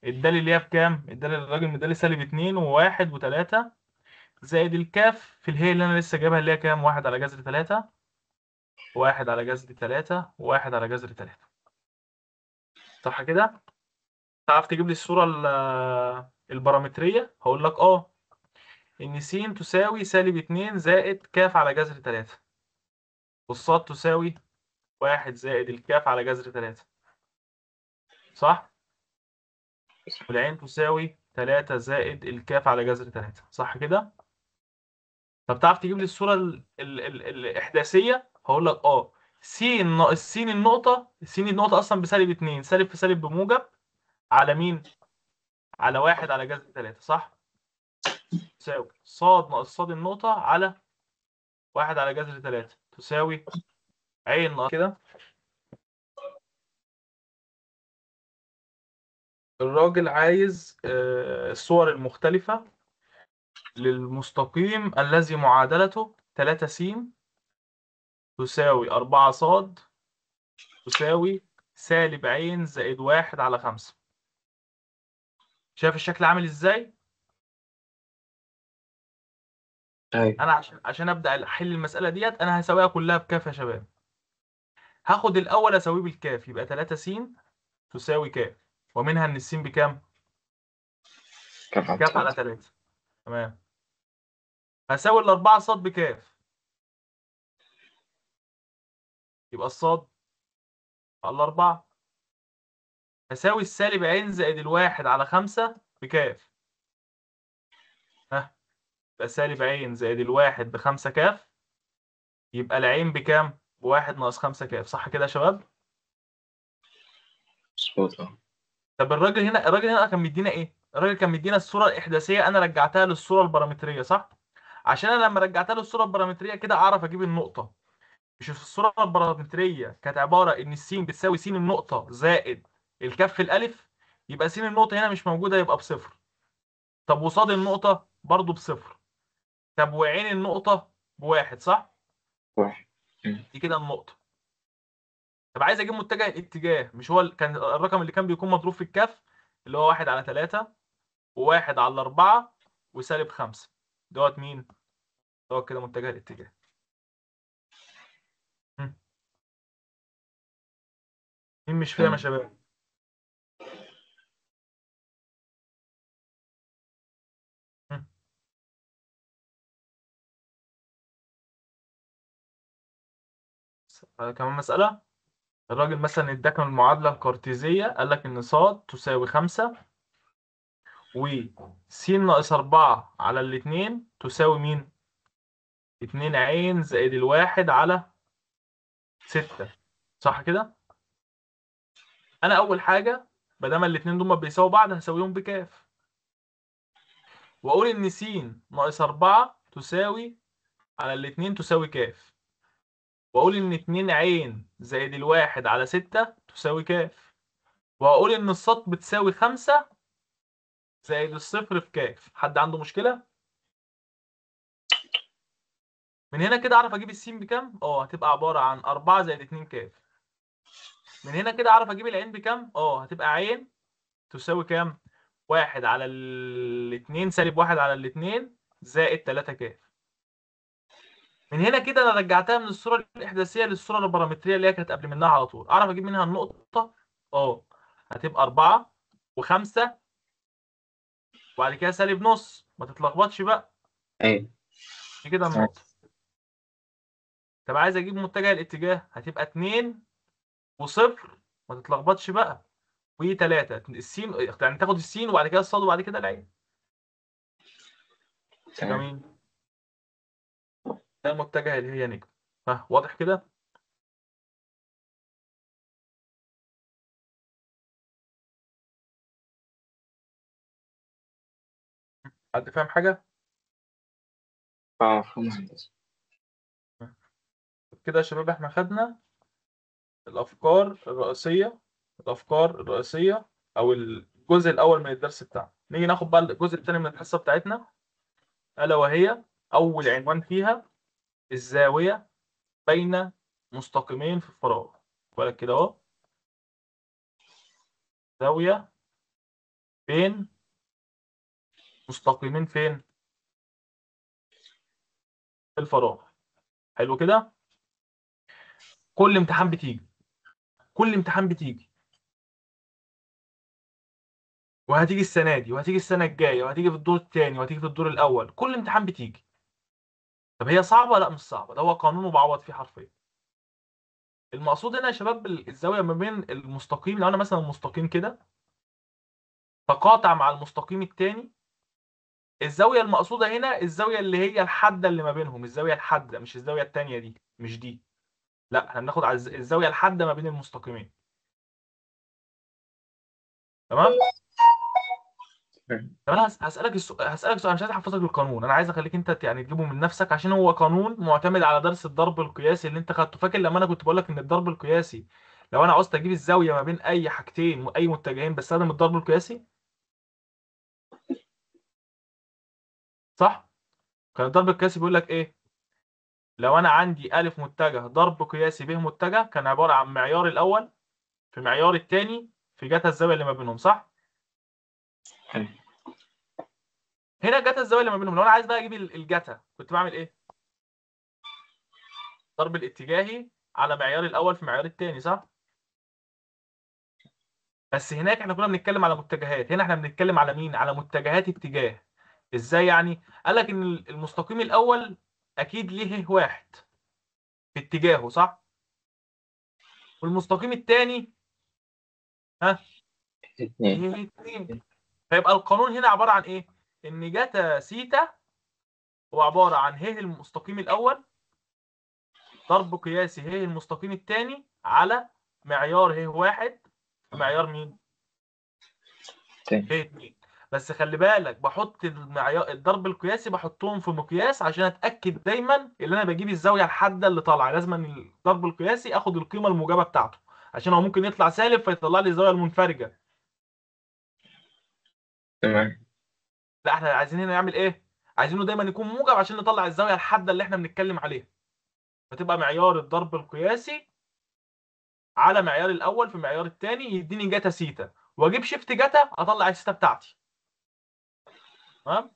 الدال اللي هي بكام؟ الدال اللي الراجل مدالي سالب 2 و1 و3 زائد الكاف في اله اللي أنا لسه جايبها اللي هي كام؟ 1 على جذر 3، 1 على جذر 3، 1 على جذر 3. صح كده؟ تعرف تجيب لي الصورة البارامترية؟ هقول لك إن س تساوي سالب 2 زائد كاف على جذر 3، والصاد تساوي 1 زائد الكاف على جذر 3، صح؟ والعين تساوي 3 زائد الكاف على جذر 3، صح كده؟ طب تعرف تجيب لي الصورة الإحداثية؟ هقول لك س ناقص س النقطة، س النقطة أصلا بسالب 2، سالب في سالب بموجب، على مين؟ على 1 على جذر 3، صح؟ تساوي ص ناقص ص النقطة على 1 على جذر 3 تساوي عين ناقص كده. الراجل عايز الصور المختلفة للمستقيم الذي معادلته 3 س تساوي 4 ص تساوي سالب عين زائد 1 على 5. شايف الشكل عامل ازاي؟ أيوة. انا عشان ابدا احل المسالة ديت انا هساويها كلها بكاف يا شباب. هاخد الاول اساويه بالكاف، يبقى 3 س تساوي كاف، ومنها ان السين بكام؟ كاف على كاف على 3. 3. تمام. هساوي الأربعة صاد بكاف، يبقى الصاد على الأربعة. هساوي السالب عين زائد الواحد على 5 بكاف، ها، يبقى سالب عين زائد الواحد ب5 كاف، يبقى العين بكام؟ ب1 ناقص 5 كاف، صح كده يا شباب؟ مظبوط. اه. طب الراجل هنا كان مدينا ايه؟ الراجل كان مدينا الصورة الإحداثية، أنا رجعتها للصورة البارامترية، صح؟ عشان أنا لما رجعتها للصورة البارامترية كده أعرف أجيب النقطة. مش في الصورة البارامترية كانت عبارة إن السين بتساوي س النقطة زائد الكاف في الألف، يبقى س النقطة هنا مش موجودة، يبقى بصفر. طب وصاد النقطة برضو بصفر. طب وعين النقطة ب1، صح؟ 1. دي كده النقطة. طب عايز اجيب متجه الاتجاه، مش هو كان الرقم اللي كان بيكون مضروب في الكف اللي هو 1 على 3 و1 على 4 وسالب 5، دوت مين؟ دوت كده متجه الاتجاه. مين مش فاهم يا شباب؟ كمان مسألة. الراجل مثلا اداك المعادلة الكارتيزية، قال لك إن ص تساوي 5 و س ناقص 4 على الاتنين تساوي مين؟ 2 عين زائد الواحد على 6، صح كده؟ أنا أول حاجة ما دام الاتنين دول بيساووا بعض هساويهم بكاف، وأقول إن س ناقص 4 تساوي على الاتنين تساوي كاف، وأقول إن 2 عين زائد الواحد على 6 تساوي كاف، وأقول إن الصاد بتساوي 5 زائد الصفر في كاف. حد عنده مشكلة؟ من هنا كده أعرف أجيب السين بكام؟ هتبقى عبارة عن 4 زائد 2 كاف. من هنا كده أعرف أجيب العين بكام؟ هتبقى عين تساوي كام؟ 1 على الاتنين سالب 1 على الاتنين زائد 3 كاف. من هنا كده انا رجعتها من الصورة الاحداثيه للصورة البارامتريه اللي هي كانت قبل منها على طول، اعرف اجيب منها النقطة. هتبقى 4 و5 وبعد كده سالب نص، ما تتلخبطش بقى. ايوه دي كده النقطة. طب عايز اجيب متجه الاتجاه، هتبقى 2 و0، ما تتلخبطش بقى، و3 السين، يعني تاخد السين وبعد كده الصاد وبعد كده العين. تمام. جميل. ده المتجه اللي هي نجم. ها واضح كده؟ حد فاهم حاجة؟ مفهوم هندسة. كده يا شباب احنا خدنا الأفكار الرئيسية، الأفكار الرئيسية أو الجزء الأول من الدرس بتاعنا. نيجي ناخد بقى الجزء الثاني من الحصة بتاعتنا، ألا وهي أول عنوان فيها الزاوية بين مستقيمين في الفراغ. بالك كده أهو، زاوية بين مستقيمين فين؟ في الفراغ. حلو كده؟ كل امتحان بتيجي، كل امتحان بتيجي، وهتيجي السنة دي وهتيجي السنة الجاية وهتيجي في الدور الثاني وهتيجي في الدور الأول، كل امتحان بتيجي. طب هي صعبة؟ لا مش صعبة، ده هو قانون وبعوض فيه حرفيا. المقصود هنا يا شباب الزاوية ما بين المستقيم، لو أنا مثلا مستقيم كده تقاطع مع المستقيم الثاني، الزاوية المقصودة هنا الزاوية اللي هي الحادة اللي ما بينهم، الزاوية الحادة مش الزاوية الثانية دي، مش دي، لا احنا بناخد على الزاوية الحادة ما بين المستقيمين. تمام؟ طب انا هسألك هسألك سؤال، مش عايز احفظك القانون، انا عايز اخليك انت يعني تجيبه من نفسك، عشان هو قانون معتمد على درس الضرب القياسي اللي انت خدته. فاكر لما انا كنت بقول لك ان الضرب القياسي لو انا عاوزت اجيب الزاوية ما بين اي حاجتين اي متجهين بستخدم الضرب القياسي، صح؟ كان الضرب القياسي بيقول لك ايه؟ لو انا عندي الف متجه ضرب قياسي ب متجه، كان عبارة عن معيار الاول في معيار الثاني في جتا الزاوية اللي ما بينهم، صح؟ حلو. هنا جتا الزاوية اللي ما بينهم، لو انا عايز بقى اجيب الجتا كنت بعمل ايه؟ ضرب الاتجاهي على معيار الاول في معيار الثاني، صح؟ بس هناك احنا كنا بنتكلم على متجهات، هنا احنا بنتكلم على مين؟ على متجهات اتجاه. ازاي يعني؟ قال لك ان المستقيم الاول اكيد ليه واحد في اتجاهه، صح؟ والمستقيم الثاني ها؟ اتنين. ليه اتنين. فيبقى القانون هنا عبارة عن ايه؟ ان جتا سيتا هو عبارة عن ه المستقيم الاول ضرب قياسي ه المستقيم الثاني على معيار ه واحد في معيار مين؟ تاني. ه اتنين. بس خلي بالك بحط المعيار الضرب القياسي بحطهم في مقياس عشان اتاكد دايما ان انا بجيب الزاوية الحادة اللي طالعه، لازم ان الضرب القياسي اخد القيمة الموجبة بتاعته عشان هو ممكن يطلع سالب فيطلع لي الزاوية المنفرجه. تمام. لا احنا عايزين هنا نعمل ايه؟ عايزينه دايما يكون موجب عشان نطلع الزاوية الحادة اللي احنا بنتكلم عليها. فتبقى معيار الضرب القياسي على معيار الاول في معيار الثاني يديني جتا سيتا، واجيب shift جتا اطلع السيتا بتاعتي. تمام؟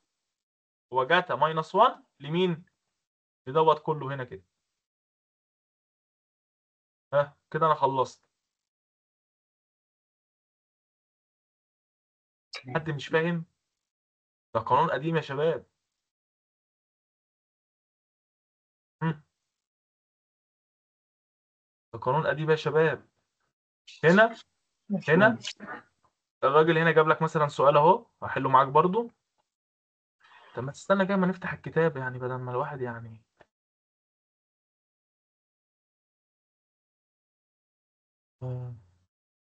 وجتا minus 1 لمين؟ لدوت كله هنا كده. ها كده انا خلصت. حد مش فاهم؟ ده قانون قديم يا شباب. ده قانون قديم يا شباب. هنا هنا الراجل هنا جاب لك مثلا سؤال اهو، هحله معاك برضو. طب ما تستنى كده ما نفتح الكتاب يعني، بدل ما الواحد يعني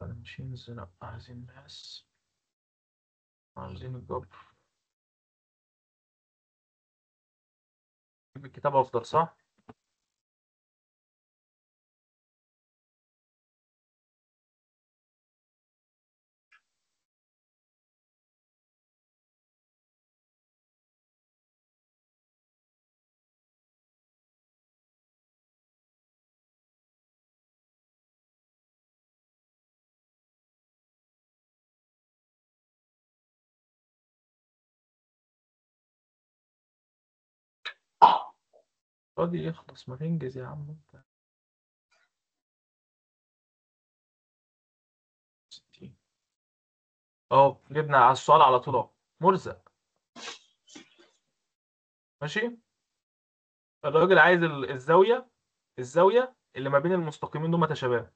ماشينز، لا عايزين ماس، عايزين الجبر. الكتاب افضل صح؟ راضي يخلص، ما تنجز يا عم انت. 60 اهو جبنا على السؤال على طول اهو، مرزق. ماشي. الراجل عايز الزاوية، الزاوية اللي ما بين المستقيمين دول متشابهة.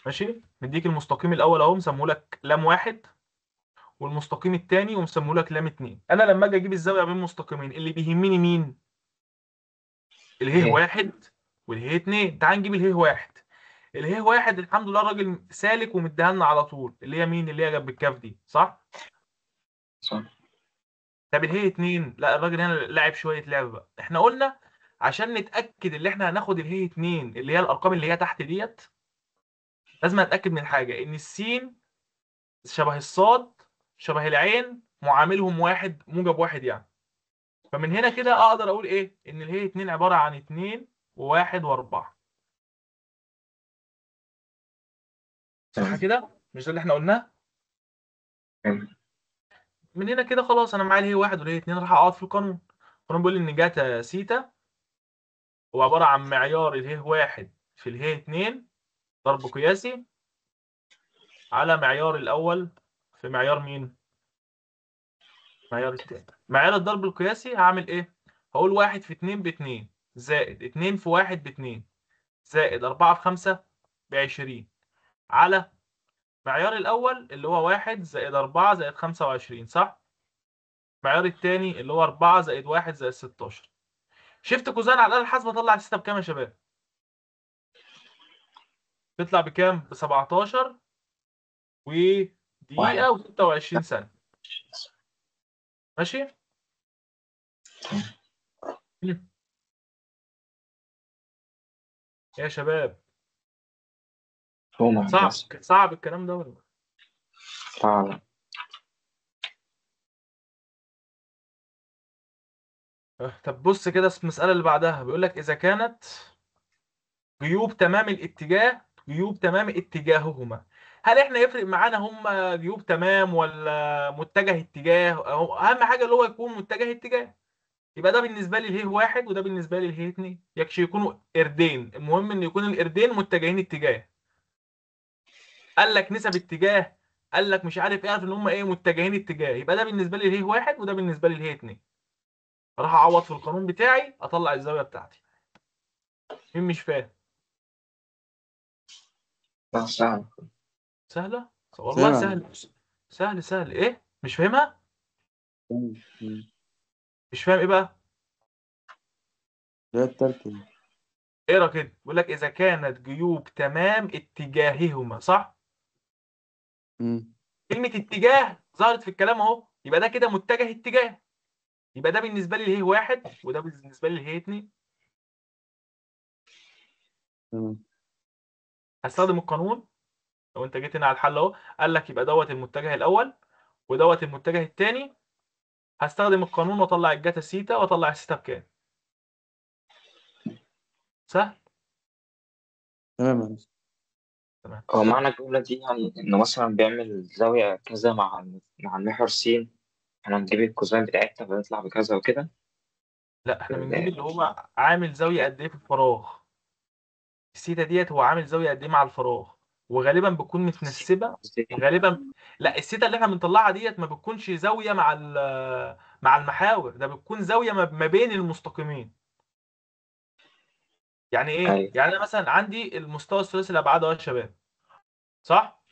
ماشي. مديك المستقيم الاول اهو مسميه لك لام واحد، والمستقيم الثاني ومسميه لك لام 2. انا لما اجي اجيب الزاوية بين مستقيمين اللي بيهمني مين؟ اله واحد واله 2. تعال نجيب اله واحد. اله واحد الحمد لله الراجل سالك ومديها لنا على طول، اللي هي مين؟ اللي هي جنب الكاف دي، صح؟ صح. طب اله 2، لا الراجل هنا لعب شوية لعب بقى. احنا قلنا عشان نتاكد اللي احنا هناخد اله 2 اللي هي الارقام اللي هي تحت ديت، لازم اتاكد من حاجة، ان السين شبه الصاد شبه العين معاملهم واحد موجب واحد يعني. فمن هنا كده اقدر اقول ايه؟ ان اله 2 عبارة عن 2 و1 و4. صح كده؟ مش ده اللي احنا قلناه؟ من هنا كده خلاص انا معايا اله 1 واله 2، راح اقعد في القانون. القانون بيقول ان جتا سيتا هو عبارة عن معيار اله 1 في اله 2 ضرب قياسي على معيار الاول في معيار مين؟ معيار التاني. معيار الضرب القياسي هعمل ايه؟ هقول 1 في 2 ب 2 زائد 2 في 1 ب 2 زائد 4 في 5 ب 20 على معيار الاول اللي هو 1 زائد 4 زائد 25، صح؟ معيار التاني اللي هو 4 زائد 1 زائد 16. shift cosine على الاله الحاسبة طلع السيتا بكام يا شباب؟ تطلع بكام؟ ب 17 و دقيقة و26 ثانية. ماشي؟ يا شباب صعب صعب الكلام ده ولا؟ صعب. طب بص كده المسألة اللي بعدها بيقول لك إذا كانت جيوب تمام الاتجاه، جيوب تمام اتجاههما. هل احنا يفرق معانا هم جيوب تمام ولا متجه اتجاه؟ اهم حاجة اللي هو يكون متجه اتجاه. يبقى ده بالنسبة لي اله واحد وده بالنسبة لي اله اتنين، يكشي يكونوا قردين، المهم ان يكون القردين متجهين اتجاه. قال لك نسب اتجاه، قال لك مش عارف ايه، عارف ان هم ايه متجهين اتجاه، يبقى ده بالنسبة لي اله واحد وده بالنسبة لي اله اتنين. راح اعوض في القانون بتاعي اطلع الزاوية بتاعتي. مين مش فاهم؟ لا سهل. سهلة؟ والله سهل سهل سهل. ايه؟ مش فاهمها؟ مش فاهم ايه بقى؟ لا التالتة. اقرا كده، بيقول لك اذا كانت جيوب تمام اتجاههما، صح؟ كلمة اتجاه ظهرت في الكلام اهو، يبقى ده كده متجه اتجاه، يبقى ده بالنسبة لي اله واحد وده بالنسبة لي اله اتنين. تمام. هستخدم القانون. لو انت جيت هنا على الحل اهو، قال لك يبقى دوت المتجه الاول ودوت المتجه الثاني. هستخدم القانون واطلع الجاتا سيتا واطلع السيتا بكام. سهل؟ تمام. تمام. هو معنى الجملة دي يعني إنه مثلا بيعمل زاوية كذا مع المحور س، احنا هنجيب ال cosine بتاعتها فيطلع بكذا وكده. لا احنا بنجيب اللي هو عامل زاوية قد ايه في الفراغ. السيتا ديت هو عامل زاوية قد ايه مع الفراغ، وغالبا بتكون متنسبة غالبا. لا السيتا اللي احنا بنطلعها ديت ما بتكونش زاوية مع المحاور، ده بتكون زاوية ما بين المستقيمين. يعني ايه؟ أيوة. يعني انا مثلا عندي المستوى الثلاثي الابعاد اهو يا شباب، صح؟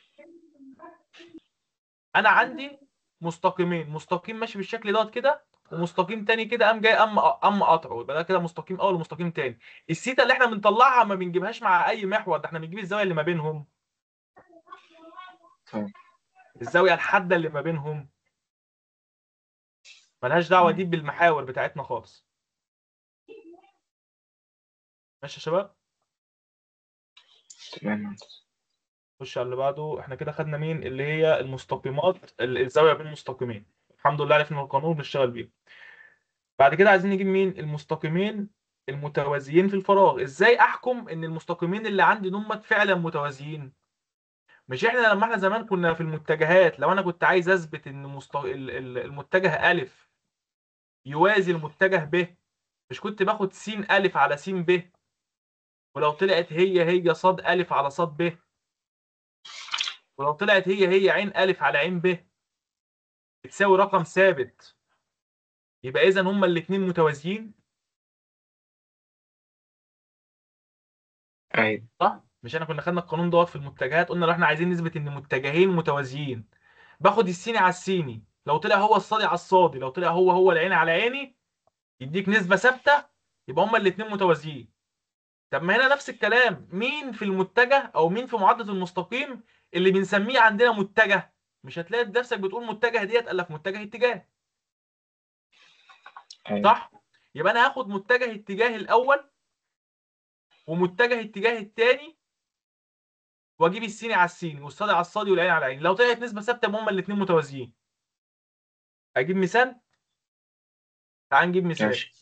انا عندي مستقيمين، مستقيم ماشي بالشكل دوت كده، ومستقيم تاني كده قام جاي قام قاطعه، يبقى ده كده مستقيم اول ومستقيم تاني. السيتا اللي احنا بنطلعها ما بنجيبهاش مع اي محور، ده احنا بنجيب الزاوية اللي ما بينهم. تمام. الزاوية الحادة اللي ما بينهم ملهاش دعوه دي بالمحاور بتاعتنا خالص. ماشي يا شباب؟ تمام. خش على اللي بعده. احنا كده خدنا مين؟ اللي هي المستقيمات، الزاوية بين المستقيمين. الحمد لله عرفنا القانون بنشتغل بيه. بعد كده عايزين نجيب مين؟ المستقيمين المتوازيين في الفراغ. ازاي احكم ان المستقيمين اللي عندي دول فعلا متوازيين؟ مش احنا لما احنا زمان كنا في المتجهات، لو انا كنت عايز اثبت ان المتجه الف يوازي المتجه ب، مش كنت باخد س الف على س ب، ولو طلعت هي هي صاد الف على صاد ب، ولو طلعت هي هي عين الف على عين ب بتساوي رقم ثابت، يبقى اذا هما الاثنين متوازيين. ايوه صح؟ مش احنا كنا خدنا القانون دوت في المتجهات، قلنا لو احنا عايزين نثبت ان متجهين متوازيين باخد السيني على السيني، لو طلع هو الصادي على الصادي، لو طلع هو هو العين على عيني، يديك نسبة ثابتة، يبقى هما الاثنين متوازيين. طب ما هنا نفس الكلام، مين في المتجه او مين في معادلة المستقيم اللي بنسميه عندنا متجه؟ مش هتلاقي نفسك بتقول متجه ديت الا في متجه اتجاه. أيوة. صح؟ يبقى انا هاخد متجه اتجاه الاول ومتجه اتجاه الثاني، واجيب السيني على السيني والصادي على الصادي والعين على العين، لو طلعت نسبه ثابتة يبقى هما الاثنين متوازيين. اجيب مثال؟ تعال نجيب مثال. ماشي.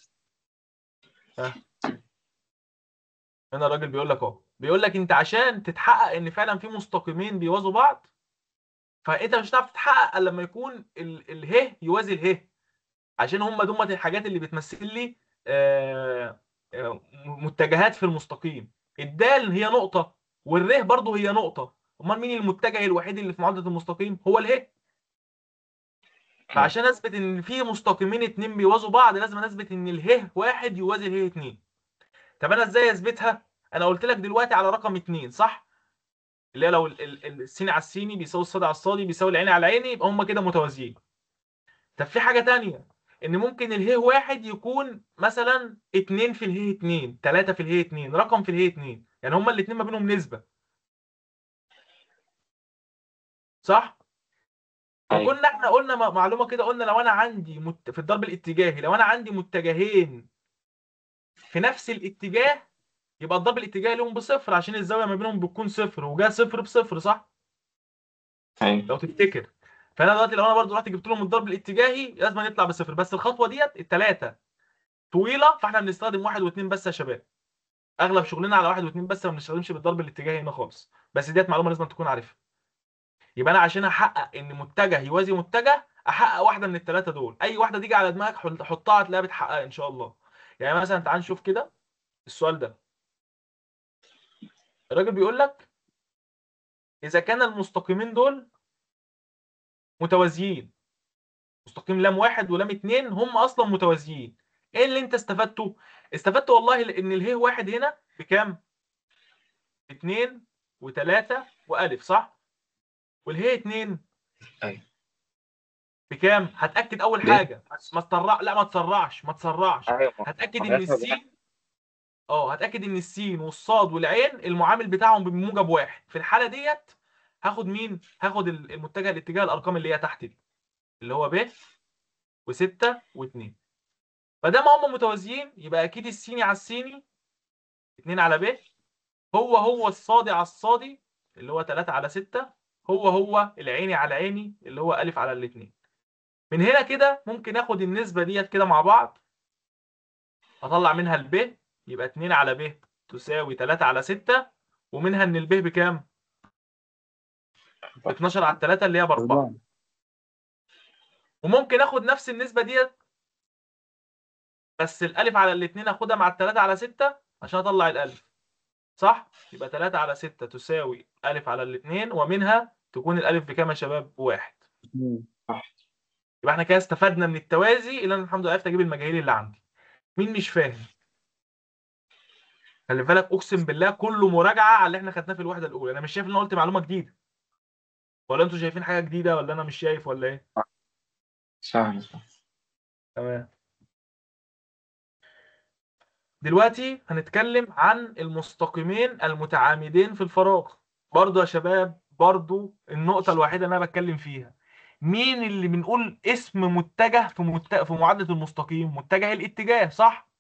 هنا الراجل بيقول لك اهو، بيقول لك انت عشان تتحقق ان فعلا في مستقيمين بيوازوا بعض، فانت مش هتعرف تتحقق الا لما يكون اله يوازي اله، عشان هم دول الحاجات اللي بتمثل لي متجهات في المستقيم. الدال هي نقطة والره برضه هي نقطة، امال مين المتجه الوحيد اللي في معادلة المستقيم؟ هو اله. فعشان اثبت ان في مستقيمين اتنين بيوازوا بعض لازم اثبت ان اله واحد يوازي اله اتنين. طب انا ازاي اثبتها؟ انا قلت لك دلوقتي على رقم اتنين، صح؟ اللي هي لو السين على السيني بيساوي الصاد على الصادي بيساوي العين على العيني، يبقى هما كده متوازيين. طب في حاجة تانية، ان ممكن اله واحد يكون مثلا 2 في اله 2، 3 في اله 2، رقم في اله 2، يعني هما الاتنين ما بينهم نسبة، صح؟ أيوة. وكنا احنا قلنا معلومة كده، قلنا لو انا عندي في الضرب الاتجاهي لو انا عندي متجهين في نفس الاتجاه يبقى الضرب الاتجاهي لهم بصفر، عشان الزاوية ما بينهم بتكون صفر، وجا صفر بصفر، صح؟ أيوة. لو تفتكر. فانا دلوقتي لو انا برضو رحت جبت لهم الضرب الاتجاهي لازم يطلع بصفر، بس الخطوة ديت التلاتة طويلة، فاحنا بنستخدم 1 و2 بس يا شباب. اغلب شغلنا على 1 و2 بس، ما بنستخدمش بالضرب الاتجاهي هنا خالص، بس ديت معلومة لازم تكون عارفها. يبقى انا عشان احقق ان متجه يوازي متجه، احقق واحدة من الثلاثة دول، اي واحدة تيجي على دماغك حطها هتلاقيها بتحقق ان شاء الله. يعني مثلا تعال نشوف كده السؤال ده، الراجل بيقول لك اذا كان المستقيمين دول متوازيين، مستقيم لام 1 ولام 2 هم اصلا متوازيين، ايه اللي انت استفدته؟ استفدت والله ان اله 1 هنا بكام؟ 2 و3 والف، صح؟ والهي 2 ايوه بكام؟ هتاكد اول حاجة، ما تسرع، لا ما تسرعش، ما تسرعش. ايوه هتاكد ان السين، هتاكد ان السين والصاد والعين المعامل بتاعهم بموجب 1. في الحالة ديت هاخد مين؟ هاخد المتجه الاتجاه الارقام اللي هي تحت دي، اللي هو ب و6 و2. فدام هم متوازيين يبقى اكيد السيني على السيني 2 على ب، هو هو الصادي على الصادي اللي هو 3 على 6، هو هو العيني على عيني اللي هو الف على الاثنين. من هنا كده ممكن اخد النسبة ديت كده مع بعض، اطلع منها الب، يبقى 2 على ب تساوي 3 على 6، ومنها ان الب بكام؟ 12 على 3 اللي هي ب4. وممكن اخد نفس النسبة ديت بس الالف على الاثنين اخدها مع 3 على 6 عشان اطلع الالف، صح؟ يبقى 3 على 6 تساوي الف على الاثنين، ومنها تكون الالف بكام يا شباب؟ ب1. يبقى احنا كده استفدنا من التوازي اللي انا الحمد لله عرفت اجيب المجاهيل اللي عندي. مين مش فاهم؟ خلي بالك اقسم بالله كله مراجعه على اللي احنا خدناه في الوحدة الاولى. انا مش شايف ان انا قلت معلومة جديدة، ولا انتوا شايفين حاجة جديدة، ولا انا مش شايف، ولا ايه؟ سهل صح. تمام. دلوقتي هنتكلم عن المستقيمين المتعامدين في الفراغ. برضو يا شباب، برضو النقطة الوحيدة اللي أنا بتكلم فيها، مين اللي بنقول اسم متجه في معادلة المستقيم؟ متجه الاتجاه، صح؟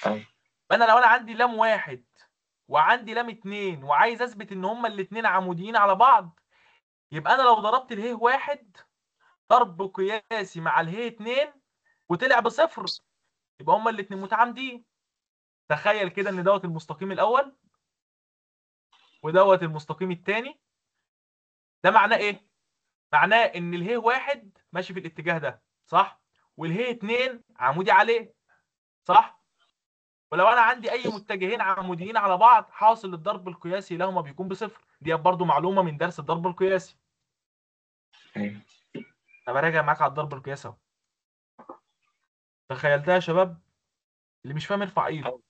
أيوة. فأنا لو أنا عندي لام 1 وعندي لام 2 وعايز أثبت إن هما الاتنين عموديين على بعض، يبقى أنا لو ضربت اله 1 ضرب قياسي مع اله 2 وطلع بصفر، يبقى هما الاتنين متعامدين. تخيل كده ان دوت المستقيم الاول ودوت المستقيم الثاني. ده معناه ايه؟ معناه ان اله 1 ماشي في الاتجاه ده، صح؟ واله 2 عمودي عليه، صح؟ ولو انا عندي اي متجهين عموديين على بعض، حاصل الضرب القياسي لهما بيكون بصفر. دي برضو معلومة من درس الضرب القياسي. ايوه، انا براجع معاك على الضرب القياسي اهو. تخيلتها يا شباب؟ اللي مش فاهم يرفع ايده.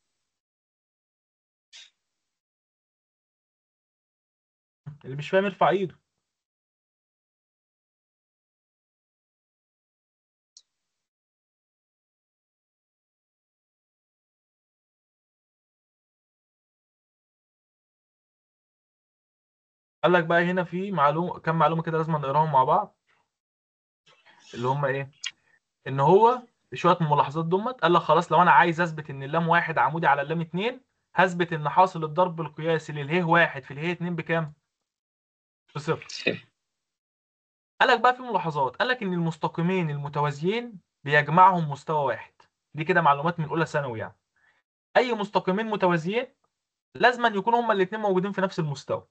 اللي مش فاهم يرفع ايده. قال لك بقى هنا في معلومة، كم معلومة كده لازم نقراهم مع بعض، اللي هم ايه؟ ان هو شوية ملاحظات دمت. قال لك خلاص لو انا عايز اثبت ان اللام 1 عمودي على اللام 2، هثبت ان حاصل الضرب القياسي للهي 1 في الهي 2 بكام؟ بصفر. قال لك بقى في ملاحظات، قال لك ان المستقيمين المتوازيين بيجمعهم مستوى واحد. دي كده معلومات من اولى ثانوي يعني. اي مستقيمين متوازيين لازما يكونوا هما الاثنين موجودين في نفس المستوى.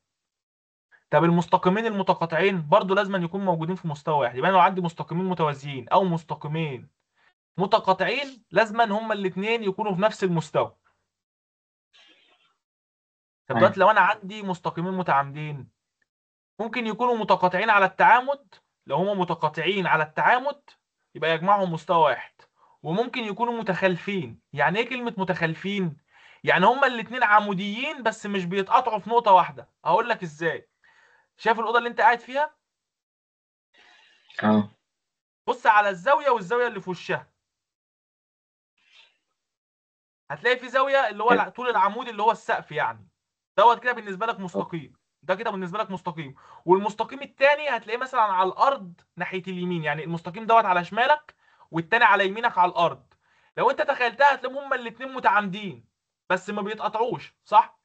طب المستقيمين المتقاطعين برضو لازما يكونوا موجودين في مستوى واحد. يبقى انا لو عندي مستقيمين متوازيين او مستقيمين متقاطعين لازما هما الاثنين يكونوا في نفس المستوى. طب دلوقتي لو انا عندي مستقيمين متعامدين ممكن يكونوا متقاطعين على التعامد، لو هما متقاطعين على التعامد يبقى يجمعهم مستوى واحد. وممكن يكونوا متخالفين. يعني ايه كلمة متخالفين؟ يعني هما الاثنين عموديين بس مش بيتقاطعوا في نقطة واحدة. هقول لك ازاي. شايف الأوضة اللي انت قاعد فيها؟ اه. بص على الزاوية والزاوية اللي في وشها، هتلاقي في زاوية اللي هو طول العمود اللي هو السقف يعني، دوت كده بالنسبة لك مستقيم، ده كده بالنسبة لك مستقيم. والمستقيم الثاني هتلاقيه مثلا على الأرض ناحية اليمين، يعني المستقيم دوت على شمالك والثاني على يمينك على الأرض. لو انت تخيلتها هتلاقيهم هما الاثنين متعامدين بس ما بيتقطعوش، صح؟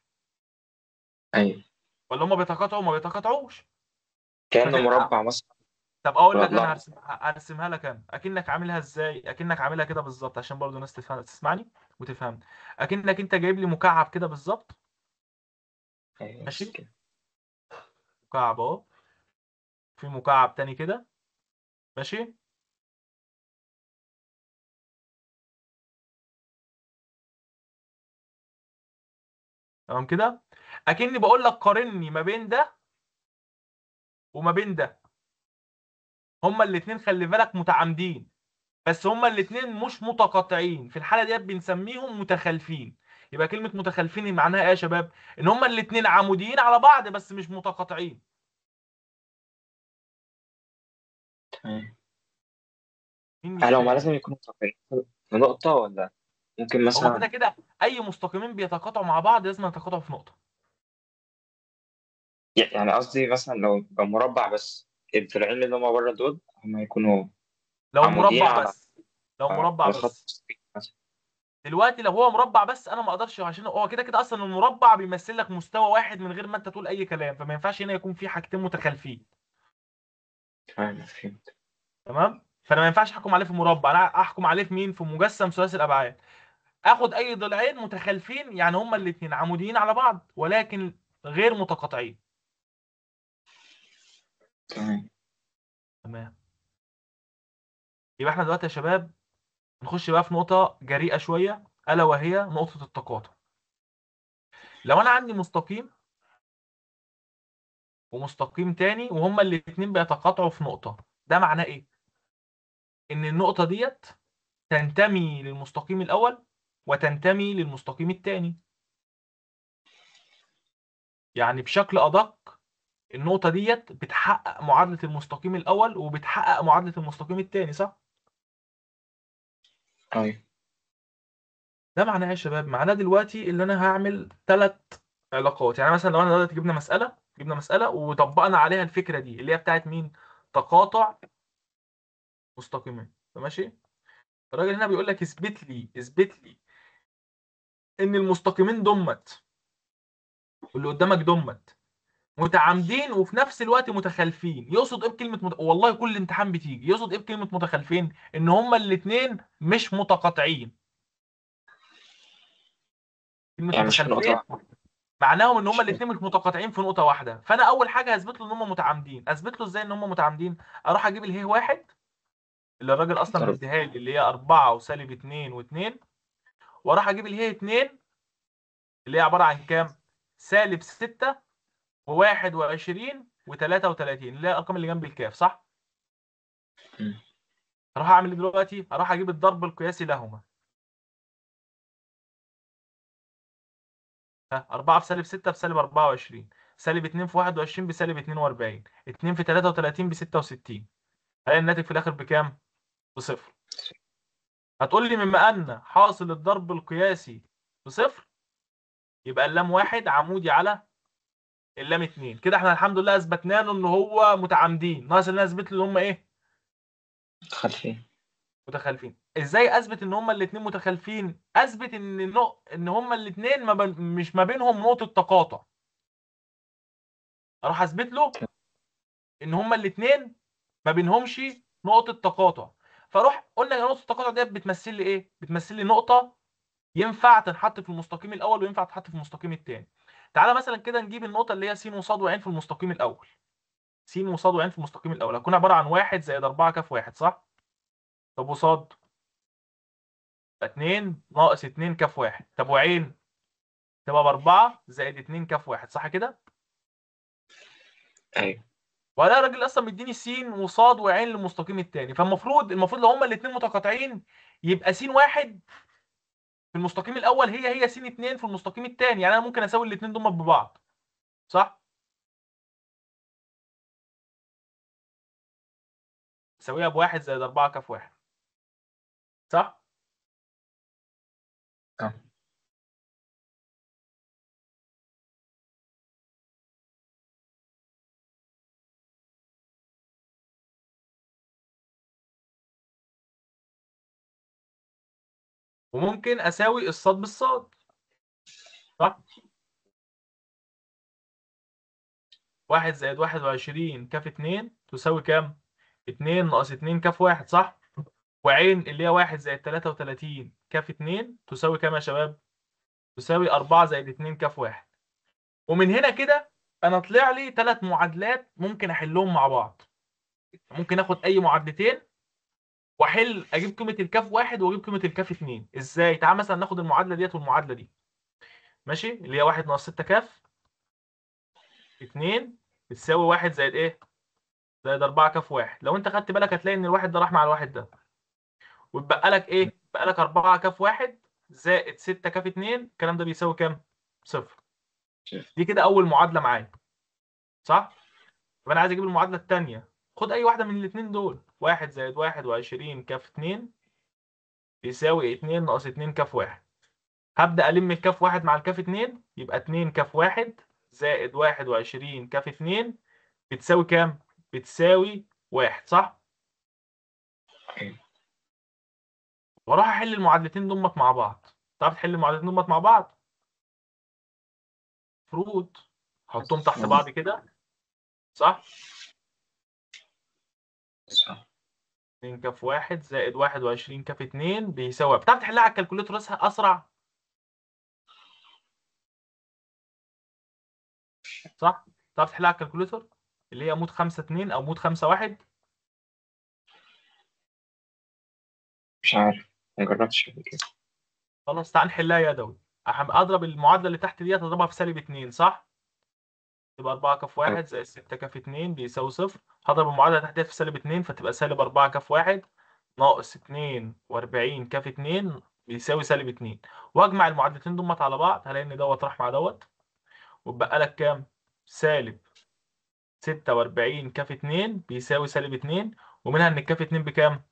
ايوه. ولا هما بيتقاطعوا؟ ما بيتقاطعوش. كأنه مربع مثلا. طب اقول لك انا والأضلاع. هرسمها لك انا، اكنك عاملها ازاي؟ اكنك عاملها كده بالظبط، عشان برضو الناس تفهم، تسمعني وتفهم. اكنك انت جايب لي مكعب كده بالظبط. أيوة ماشي، كده. مكعب اهو، في مكعب تاني كده. ماشي، تمام كده. اكني بقول لك قارني ما بين ده وما بين ده، هما الاثنين خلي بالك متعامدين، بس هما الاثنين مش متقاطعين. في الحالة ديت بنسميهم متخالفين. يبقى كلمة متخالفين معناها ايه يا شباب؟ ان هما الاثنين عموديين على بعض بس مش متقاطعين. تمام. مين مش هل هما فاهم؟ لازم يكونوا متقاطعين في نقطة، ولا ممكن هو كده مثلا؟ كده اي مستقيمين بيتقاطعوا مع بعض لازم يتقاطعوا في نقطة. يعني قصدي مثلا لو مربع بس، الضلعين اللي هما بره دول هما يكونوا لو عموديين مربع على بس، لو مربع على خط بس مستقيم مثلا. دلوقتي لو هو مربع بس انا ما اقدرش، عشان هو كده كده اصلا المربع بيمثل لك مستوى واحد من غير ما انت تقول اي كلام، فما ينفعش هنا يكون في حاجتين متخالفين. تمام، فهمت. تمام، فانا ما ينفعش احكم عليه في مربع، انا احكم عليه في مين؟ في مجسم ثلاثي الابعاد. اخد اي ضلعين متخالفين، يعني هما الاثنين عموديين على بعض ولكن غير متقاطعين. تمام. تمام. يبقى احنا دلوقتي يا شباب نخش بقى في نقطة جريئة شوية، ألا وهي نقطة التقاطع. لو أنا عندي مستقيم ومستقيم تاني وهما الاتنين بيتقاطعوا في نقطة، ده معناه إيه؟ إن النقطة ديت تنتمي للمستقيم الأول وتنتمي للمستقيم التاني. يعني بشكل أدق النقطة ديت بتحقق معادلة المستقيم الأول وبتحقق معادلة المستقيم التاني، صح؟ أيوة. ده معناه ايه يا شباب؟ معناه دلوقتي اللي انا هعمل 3 علاقات. يعني مثلا لو انا دلوقتي جبنا مسألة وطبقنا عليها الفكرة دي اللي هي بتاعت مين؟ تقاطع مستقيمين. ماشي؟ الراجل هنا بيقول لك اثبت لي ان المستقيمين دمت واللي قدامك دمت متعامدين وفي نفس الوقت متخالفين. يقصد ايه بكلمة والله كل امتحان بتيجي، يقصد ايه بكلمة متخالفين؟ ان هما الاثنين مش متقاطعين. كلمة يعني مش في نقطة متخالفين واحدة. معناهم ان هما مش في الاثنين مش متقاطعين في نقطة واحدة. فانا اول حاجة هثبت له ان هما متعامدين. اثبت له ازاي ان هما متعامدين؟ اروح اجيب الهي واحد اللي الراجل اصلا ضرب. مديها لي اللي هي 4 وسالب 2 و2، واروح اجيب الهي 2 اللي هي عبارة عن كام؟ سالب 6 و21 و33 اللي هي الارقام اللي جنب الكاف، صح؟ هروح اعمل ايه دلوقتي؟ هروح اجيب الضرب القياسي لهما. ها، 4 في سالب 6 بسالب 24، سالب 2 في 21 بسالب 42، 2 في 33 ب 66. هلاقي الناتج في الاخر بكام؟ بصفر. هتقول لي مما ان حاصل الضرب القياسي بصفر يبقى اللام 1 عمودي على اللام 2. كده احنا الحمد لله اثبتنا له ان هو متعامدين، ناقص ان انا اثبت له ان هم ايه؟ متخالفين. متخالفين. ازاي اثبت ان هما الاثنين متخالفين؟ اثبت ان هما الاثنين مش ما بينهم نقطة تقاطع. اروح اثبت له ان هما الاثنين ما بينهمش نقطة تقاطع. فاروح قلنا نقطة التقاطع ديت بتمثل لي ايه؟ بتمثل لي نقطة ينفع تنحط في المستقيم الاول وينفع تتحط في المستقيم الثاني. تعالى مثلا كده نجيب النقطة اللي هي س وصاد وعين في المستقيم الاول. س وصاد وعين في المستقيم الاول هتكون عبارة عن 1 زائد 4 كاف 1، صح؟ طب وصاد 2 ناقص 2 كاف 1، طب وعين تبقى ب4 زائد 2 كاف 1، صح كده؟ ايوه. ولا الراجل اصلا مديني س وصاد وعين للمستقيم الثاني، فالمفروض لو هما الاثنين متقاطعين يبقى س 1 في المستقيم الاول هي س 2 في المستقيم الثاني، يعني انا ممكن اساوي الاثنين دول ببعض، صح؟ اساويها ب1 زائد 4 كاف 1، صح؟ وممكن اساوي الصاد بالصاد، صح؟ 1 زائد 21 كاف 2 تساوي كام؟ 2 ناقص 2 كاف 1، صح؟ وعين اللي هي 1 زائد 33 كاف 2 تساوي كام يا شباب؟ تساوي 4 زائد 2 كاف 1. ومن هنا كده انا طلع لي 3 معادلات ممكن احلهم مع بعض. ممكن اخد اي معادلتين واحل، اجيب قيمة الكاف 1 واجيب قيمة الكاف 2. ازاي؟ تعال مثلا ناخد المعادلة ديت والمعادله دي، ماشي، اللي هي 1 ناقص 6 كاف 2 بتساوي 1 زائد ايه؟ زائد 4 كاف 1. لو انت خدت بالك هتلاقي ان الواحد ده راح مع الواحد ده، واتبقى لك ايه؟ بقى لك 4 كاف 1 زائد 6 كاف 2، الكلام ده بيساوي كام؟ صفر. دي كده اول معادلة معايا، صح؟ طب انا عايز اجيب المعادلة الثانية، خد اي واحدة من الاثنين دول، 1 زائد 21 كاف 2 يساوي 2 ناقص 2 كاف 1. هبدا الم الكاف 1 مع الكاف 2، يبقى 2 كاف 1 زائد 21 كاف 2 بتساوي كام؟ بتساوي 1، صح؟ واروح احل المعادلتين دول مع بعض. تعرف تحل المعادلتين دول مع بعض؟ المفروض احطهم تحت بعض كده، صح؟ صح. 2 كاف 1 زائد 21 كاف 2 بيساوي، بتعرف تحلها على ال calculator اسرع؟ صح؟ تعرف تحلها على ال calculator اللي هي mode 5 2 او mode 5 1؟ مش عارف، ما جربتش قبل كده. خلاص تعال نحلها يدوي. اضرب المعادلة اللي تحت ديت اضربها في سالب 2، صح؟ تبقى 4 كاف 1 زائد 6 كاف 2 بيساوي صفر. هضرب المعادلة اللي تحت ديت في سالب 2 فتبقى سالب 4 كاف 1 ناقص 42 كاف 2 بيساوي سالب 2. واجمع المعادلتين دول على بعض، هلاقي ان دوت راح مع دوت، واتبقى لك كام؟ سالب 46 كاف 2 بيساوي سالب 2، ومنها ان الكاف 2 بكام؟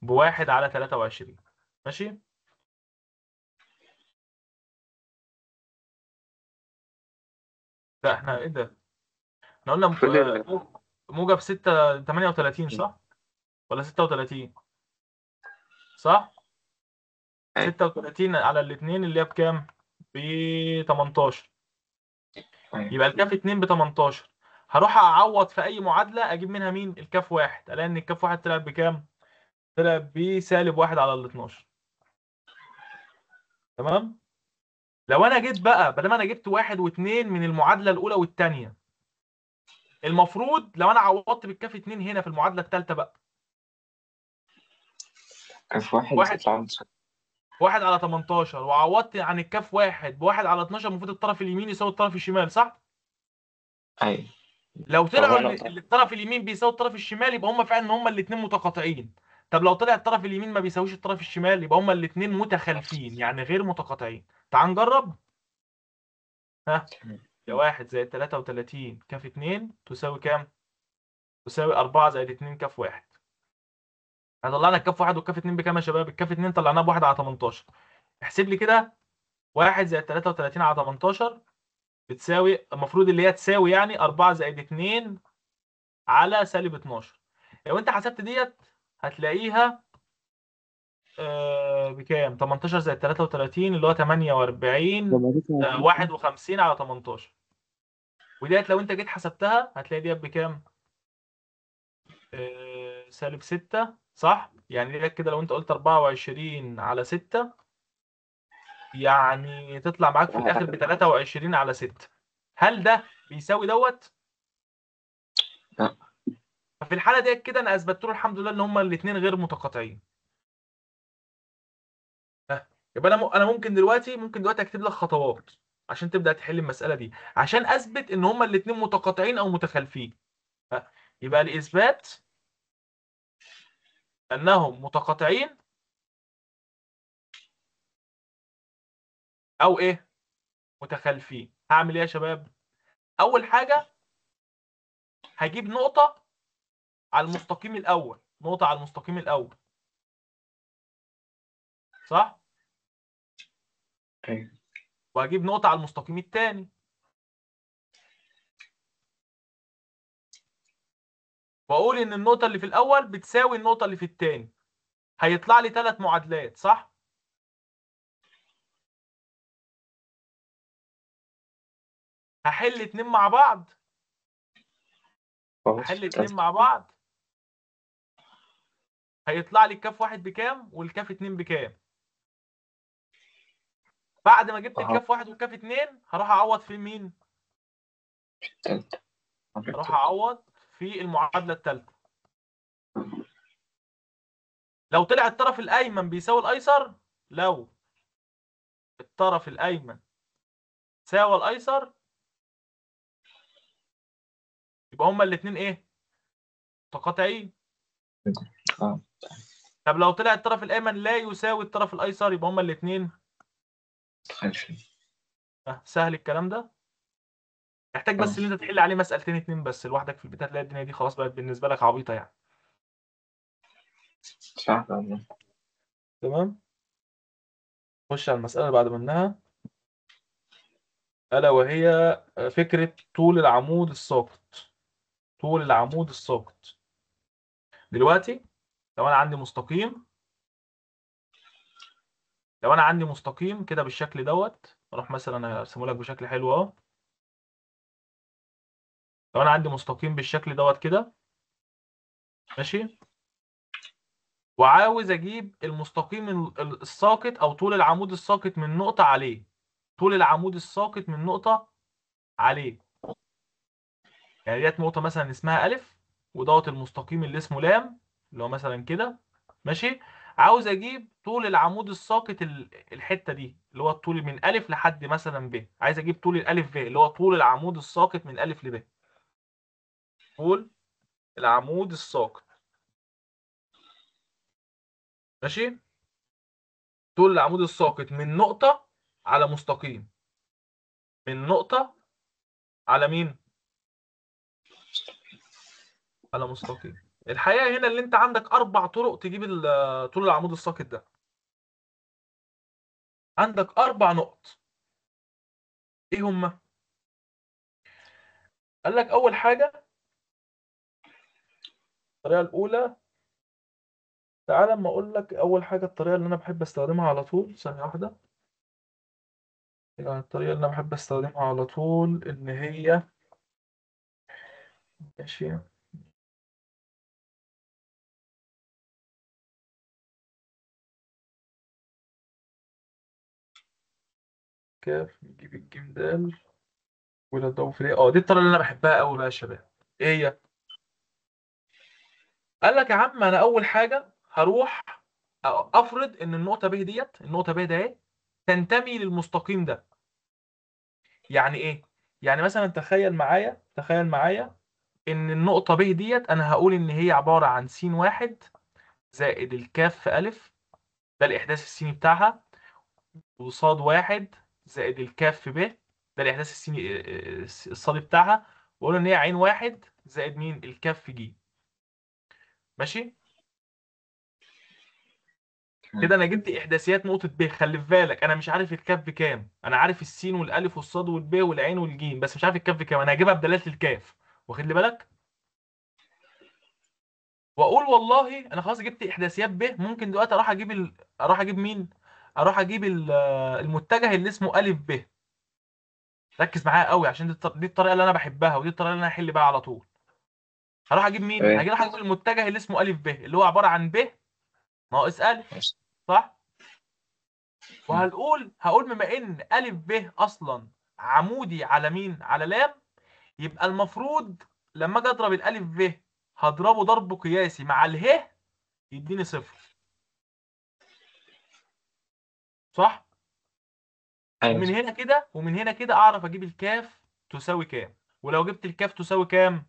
ب1 على 23. ماشي؟ لا احنا ايه ده؟ احنا قلنا موجب 6 38، صح؟ ولا 36؟ صح؟ 36 على الاثنين اللي هي بكام؟ ب 18. يبقى الكاف 2 ب 18. هروح اعوض في اي معادلة اجيب منها مين؟ الكاف 1. الاقي ان الكاف 1 طلع بكام؟ طلع بسالب 1 على ال 12. تمام؟ لو انا جيت بقى بدل ما انا جبت 1 و2 من المعادلة الاولى والثانية، المفروض لو انا عوضت بالكاف 2 هنا في المعادلة الثالثة بقى كاف 1 1 على 18، وعوضت عن الكاف 1 ب1 على 12، المفروض الطرف اليمين يساوي الطرف الشمال، صح؟ ايوه. لو طلعوا ان الطرف اليمين بيساوي الطرف الشمال يبقى هم فعلا هم الاثنين متقاطعين. طب لو طلع الطرف اليمين ما بيساويش الطرف الشمال يبقى هم الاثنين متخالفين، يعني غير متقاطعين. تعال نجرب. ها، يا 1 زائد 33 كاف 2 تساوي كام؟ تساوي 4 زائد 2 كاف 1. احنا طلعنا الكاف 1 والكاف 2 بكام يا شباب؟ الكاف 2 طلعناه ب1 على 18. احسب لي كده 1 زائد 33 على 18 بتساوي، المفروض اللي هي تساوي يعني 4 زائد 2 على سالب 12. لو انت حسبت ديت هتلاقيها بكام؟ 18 زائد 33 اللي هو 48 51 على 18. وديت لو انت جيت حسبتها هتلاقي ديت بكام؟ سالب 6، صح؟ يعني ديت كده لو انت قلت 24 على 6 يعني تطلع معاك في الاخر ب 23 على 6. هل ده بيساوي دوت؟ لا. ففي الحالة ديت كده انا اثبتت له الحمد لله ان هما الاثنين غير متقاطعين. يبقى انا ممكن دلوقتي اكتب لك خطوات عشان تبدا تحل المسالة دي، عشان اثبت ان هما الاثنين متقاطعين او متخالفين. يبقى لاثبات انهم متقاطعين او ايه؟ متخالفين. هعمل ايه يا شباب؟ اول حاجة هجيب نقطة على المستقيم الاول، نقطة على المستقيم الاول، صح؟ ايوه. وهجيب نقطة على المستقيم الثاني، واقول ان النقطة اللي في الاول بتساوي النقطة اللي في الثاني. هيطلع لي 3 معادلات، صح؟ هحل 2 مع بعض، هحل 2 مع بعض هيطلع لي الكاف واحد بكام والكاف اتنين بكام. بعد ما جبت الكاف واحد والكاف اتنين هروح اعوض في مين؟ التالتة. هروح اعوض في المعادلة الثالثة. لو طلع الطرف الايمن بيساوي الايسر، لو الطرف الايمن ساوى الايسر يبقى هما الاثنين ايه؟ متقاطعين. طب لو طلع الطرف الايمن لا يساوي الطرف الايسر يبقى هما الاثنين متخالفين. سهل الكلام ده. محتاج بس ان انت تحل عليه مسألتين اتنين بس لوحدك في البيت، هتلاقي الدنيا دي خلاص بقت بالنسبة لك عبيطه يعني. صح والله. تمام. خش على المسألة اللي بعد منها، ألا وهي فكرة طول العمود الساقط. طول العمود الساقط. دلوقتي لو أنا عندي مستقيم، لو أنا عندي مستقيم كده بالشكل دوت، أروح مثلا أرسمه لك بشكل حلو أهو. لو أنا عندي مستقيم بالشكل دوت كده، ماشي، وعاوز أجيب المستقيم الساقط أو طول العمود الساقط من نقطة عليه. طول العمود الساقط من نقطة عليه، يعني ديت نقطة مثلا اسمها ألف، ودوت المستقيم اللي اسمه لام اللي هو مثلا كده، ماشي. عاوز أجيب طول العمود الساقط الحتة دي اللي هو الطول من ألف لحد مثلا ب، عايز أجيب طول الألف ب اللي هو طول العمود الساقط من ألف لب. طول العمود الساقط، ماشي، طول العمود الساقط من نقطة على مستقيم، من نقطة على مين؟ على مستقيم. الحقيقة هنا اللي انت عندك 4 طرق تجيب طول العمود الساقط ده. عندك 4 نقط. ايه هما؟ قال لك أول حاجة، الطريقة الأولى، تعالى اما أقول لك أول حاجة الطريقة اللي أنا بحب أستخدمها على طول، ثانية واحدة. يعني الطريقة اللي أنا بحب أستخدمها على طول إن هي، ماشي، كاف نجيب الجيم دال ولا الضوء في ايه؟ دي الطريقة اللي أنا بحبها أوي بقى يا شباب. إيه هي؟ قال لك يا عم أنا أول حاجة هروح أفرض إن النقطة ب ديت، النقطة ب ده إيه؟ تنتمي للمستقيم ده. يعني إيه؟ يعني مثلا تخيل معايا، تخيل معايا إن النقطة ب ديت أنا هقول إن هي عبارة عن س واحد زائد الكاف في ألف، ده الإحداث السيني بتاعها، وصاد واحد زائد الكاف في ب، ده الإحداث السيني الصادي بتاعها، وأقول إن هي عين واحد زائد مين؟ الكاف في ج. ماشي؟ كده انا جبت احداثيات نقطة ب. خلي في بالك انا مش عارف الكاف بكام، انا عارف السين والالف والصاد والب والعين والجيم، بس مش عارف الكاف بكام، انا هجيبها بدلالة الكاف، واخد لي بالك؟ واقول والله انا خلاص جبت احداثيات ب، ممكن دلوقتي اروح اجيب اروح اجيب مين؟ اروح اجيب المتجه اللي اسمه الف ب. ركز معايا قوي عشان دي الطريقة اللي انا بحبها ودي الطريقة اللي انا هحل بيها على طول. هروح اجيب مين؟ هروح اجيب المتجه اللي اسمه الف ب اللي هو عبارة عن ب ناقص الف، صح؟ وهنقول هقول بما ان الف ب اصلا عمودي على مين؟ على لام، يبقى المفروض لما اجي اضرب الالف ب هضربه ضرب قياسي مع اله يديني صفر، صح؟ أيوة. ومن هنا كده، ومن هنا كده اعرف اجيب الكاف تساوي كام، ولو جبت الكاف تساوي كام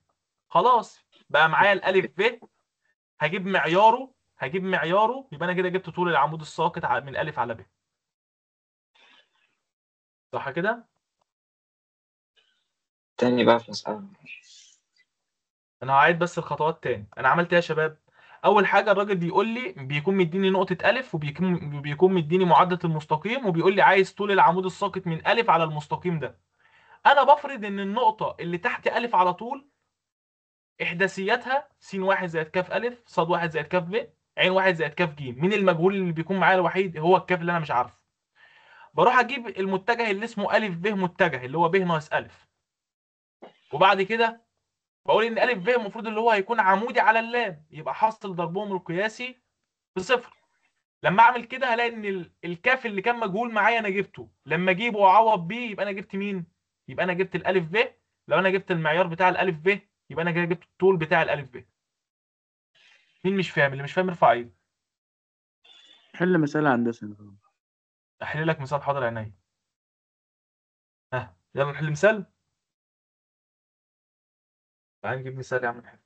خلاص بقى معايا الالف ب، هجيب معياره، هجيب معياره، يبقى انا كده جبت طول العمود الساقط من الف على ب، صح كده؟ تاني بقى في مسألة. انا هعيد بس الخطوات تاني. انا عملت ايه يا شباب؟ اول حاجة الراجل بيقول لي، بيكون مديني نقطة الف، وبيكون مديني معادلة المستقيم، وبيقول لي عايز طول العمود الساقط من الف على المستقيم ده. انا بفرض ان النقطة اللي تحت الف على طول احداثياتها س واحد زائد كاف الف، ص واحد زائد كاف ب، عين واحد زائد كاف ج. مين المجهول اللي بيكون معايا الوحيد؟ هو الكاف اللي انا مش عارفه. بروح اجيب المتجه اللي اسمه الف ب متجه اللي هو ب ناقص الف، وبعد كده بقول ان الف ب المفروض اللي هو هيكون عمودي على اللام، يبقى حاصل ضربهم القياسي بصفر. لما اعمل كده هلاقي ان الكاف اللي كان مجهول معايا انا جبته، لما اجيبه واعوض بيه يبقى انا جبت مين؟ يبقى انا جبت الالف ب. لو انا جبت المعيار بتاع الالف ب يبقى انا كده جبت الطول بتاع الالف ب. مين مش فاهم؟ اللي مش فاهم ارفع ايده. حل مسألة هندسة. احل لك مثال، حاضر عينيا. ها يلا نحل مثال. تعال نجيب مثال يا عم نحل.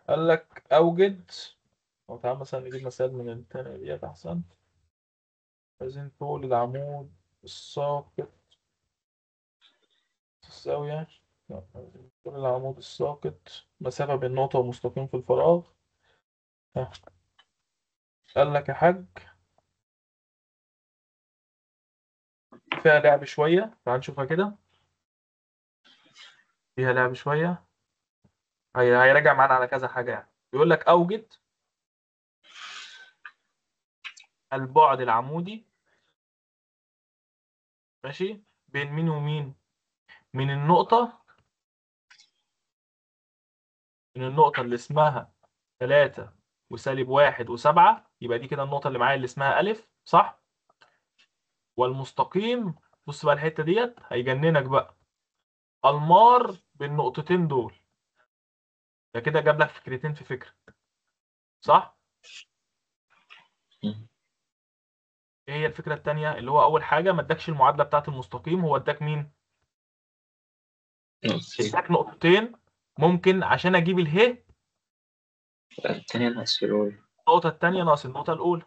قال لك اوجد، او تعال مثلا نجيب مثال من التانية ديت احسن. عايزين طول العمود الساقط الزاوية، طول العمود الساقط مسافة بين نقطة ومستقيم في الفراغ. ها قال لك يا حاج فيها لعب شوية، تعال نشوفها كده. فيها لعب شوية، هيراجع معانا على كذا حاجة يعني. بيقول لك أوجد البعد العمودي، ماشي، بين مين ومين؟ من النقطة، من النقطة اللي اسمها 3 وسالب 1 و7، يبقى دي كده النقطة اللي معايا اللي اسمها ألف، صح؟ والمستقيم، بص بقى الحتة ديت هيجننك بقى، المار بالنقطتين دول. ده كده جاب لك فكرتين في فكرة، صح؟ ايه هي الفكرة التانية؟ اللي هو أول حاجة ما اداكش المعادلة بتاعت المستقيم، هو اداك مين؟ اداك نقطتين. ممكن عشان أجيب اله التانية ناقص الأولى، النقطة التانية ناقص النقطة الأولى،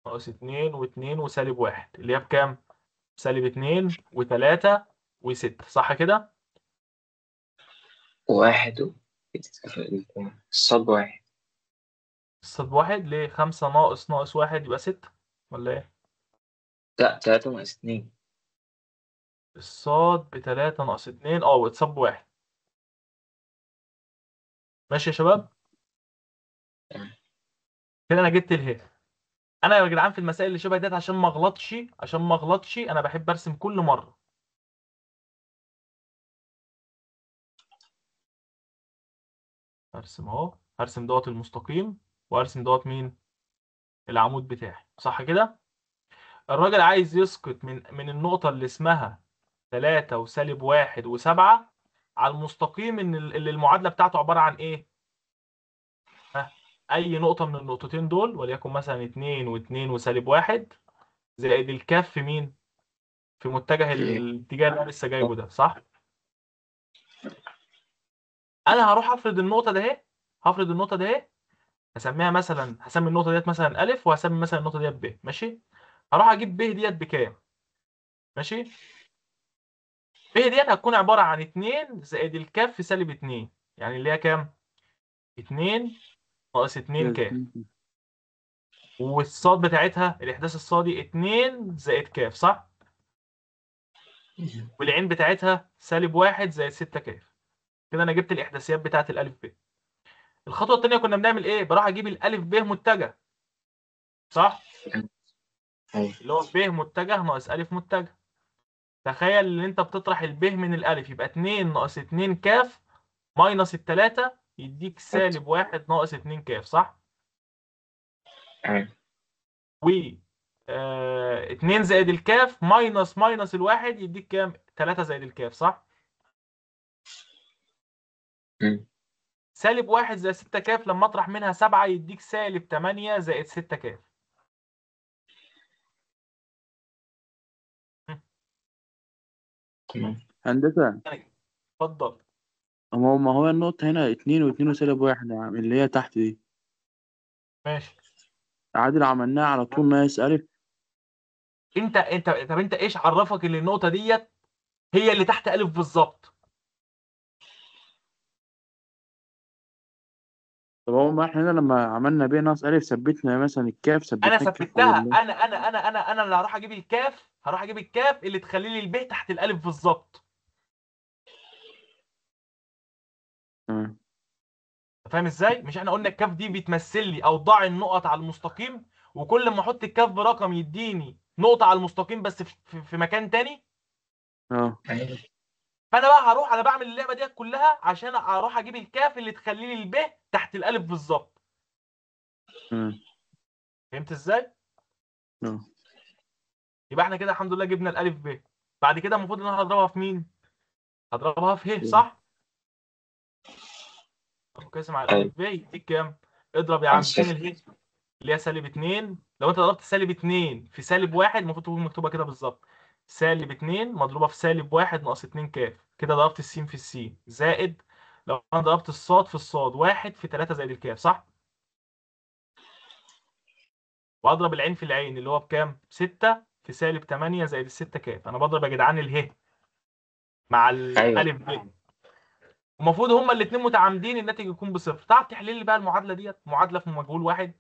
ناقص 2 و2 وسالب 1، اللي هي بكام؟ سالب 2 و3 و6، صح كده؟ واحد الصاد واحد. الصاد واحد ليه؟ 5 ناقص ناقص 1 يبقى 6 ولا ايه؟ لا 3 ناقص 2. الصاد ب3 ناقص 2، واتصاب بواحد. ماشي يا شباب؟ كده انا جبت اله. انا يا جدعان في المسائل اللي شبه ديت عشان ما اغلطش، عشان ما اغلطش انا بحب ارسم كل مرة. ارسم اهو، هرسم دوت المستقيم وارسم دوت مين؟ العمود بتاعي، صح كده؟ الراجل عايز يسقط من النقطة اللي اسمها 3 وسالب 1 و7 على المستقيم ان اللي المعادلة بتاعته عبارة عن ايه؟ ها، اي نقطة من النقطتين دول، وليكن مثلا 2 و2 وسالب 1 زائد الكاف في مين؟ في متجه الاتجاه اللي انا لسه جايبه ده، صح؟ انا هروح افرض النقطة ده اهي، هفرض النقطة ده اهي، هسميها مثلا، هسمي النقطة ديت مثلا ألف، وهسمي مثلا النقطة ديت ب، ماشي؟ هروح اجيب ب ديت بكام؟ ماشي؟ ب ديت هتكون عبارة عن 2 زائد الكاف في سالب 2، يعني اللي هي كام؟ 2 ناقص 2 كاف. والصاد بتاعتها الإحداث الصادي 2 زائد كاف، صح؟ والعين بتاعتها سالب 1 زائد 6 كاف. كده انا جبت الاحداثيات بتاعت الالف ب. الخطوة الثانية كنا بنعمل ايه؟ بروح اجيب الالف ب متجه، صح؟ اللي هو ب متجه ناقص الف متجه. تخيل ان انت بتطرح الب من الالف، يبقى 2 ناقص 2 كاف minus ال3 يديك سالب 1 ناقص 2 كاف، صح؟ و 2 زائد الكاف minus minus الواحد يديك كام؟ 3 زائد الكاف، صح؟ سالب 1 زائد 6 كاف لما اطرح منها 7 يديك سالب 8 زائد 6 كاف. تمام. هندسة اتفضل. ما هو النقطة هنا 2 و2 وسالب 1 اللي هي تحت دي. ماشي. عادل عملناها على طول ناقص ألف. انت طب انت ايش عرفك ان النقطة ديت هي اللي تحت ألف بالظبط؟ طب هو ما احنا هنا لما عملنا ب ناقص ألف ثبتنا مثلا الكاف، ثبتنا انا الكاف ثبتها، والله. انا انا انا انا انا اللي هروح اجيب الكاف، هروح اجيب الكاف اللي تخلي لي الب تحت الألف بالظبط. تمام. فاهم ازاي؟ مش احنا قلنا الكاف دي بتمثل لي اوضاع النقط على المستقيم، وكل ما احط الكاف برقم يديني نقطة على المستقيم بس في مكان تاني. اه. فانا بقى هروح، انا بعمل اللعبة دي كلها عشان اروح اجيب الكاف اللي تخلي لي الب تحت الالف بالظبط. فهمت ازاي؟ اه. يبقى احنا كده الحمد لله جبنا الالف ب. بعد كده المفروض ان انا هضربها في مين؟ هضربها في ه، صح؟ قسم على الالف ب يديك كام؟ اضرب يا عم فين اله اللي هي سالب 2. لو انت ضربت سالب 2 في سالب 1 المفروض تكون مكتوبة كده بالظبط، سالب 2 مضروبة في سالب 1 ناقص 2 كاف، كده ضربت السين في السين زائد لو انا ضربت الصاد في الصاد 1 في 3 زائد الكاف، صح؟ واضرب العين في العين اللي هو بكام؟ 6 في سالب 8 زائد 6 كاف. انا بضرب يا جدعان اله مع الالف ب، المفروض هما الاثنين متعامدين الناتج يكون بصفر. تعرف تحلل لي بقى المعادلة ديت؟ معادلة في مجهول واحد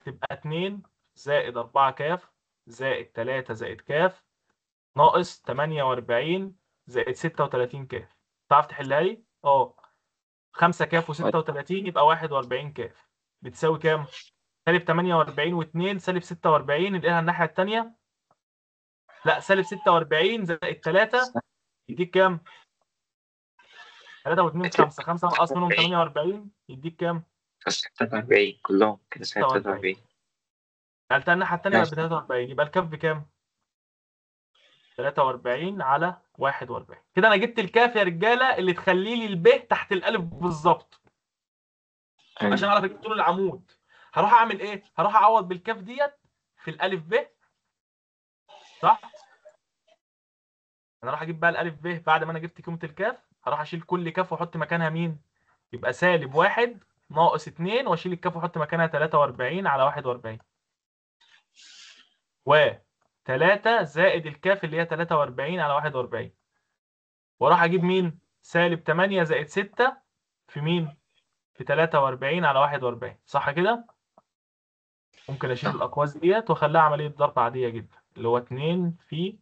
تبقى 2 زائد 4 كاف زائد 3 زائد كاف ناقص 48 زائد 36 كاف. تعرف تحلها لي؟ اه 5 كاف و36 يبقى 41 كاف بتساوي كام؟ سالب 48 و2 سالب 46، ننقلها الناحية الثانية. لا سالب 46 زائد 3 يديك كام؟ 3 و2 5، 5 ناقص منهم 48 يديك كام؟ 46 كلهم كده 46. نقلتها الناحية الثانية بقت ب 43، يبقى الكاف بكام؟ 43 على 41. كده انا جبت الكاف يا رجاله اللي تخلي لي الب تحت الالف بالظبط. عشان اعرف اجيب طول العمود. هروح اعمل ايه؟ هروح اعوض بالكاف ديت في الالف ب، صح؟ انا راح اجيب بقى الالف ب بعد ما انا جبت قيمة الكاف، هروح اشيل كل كاف واحط مكانها مين؟ يبقى سالب 1 ناقص 2 واشيل الكاف واحط مكانها 43 على 41 و 3 زائد الكاف اللي هي 43 على 41، واروح اجيب مين؟ سالب 8 زائد 6 في مين؟ في 43 على 41، صح كده؟ ممكن اشيل الاقواس ديت واخليها عملية ضرب عادية جدا، اللي هو 2 في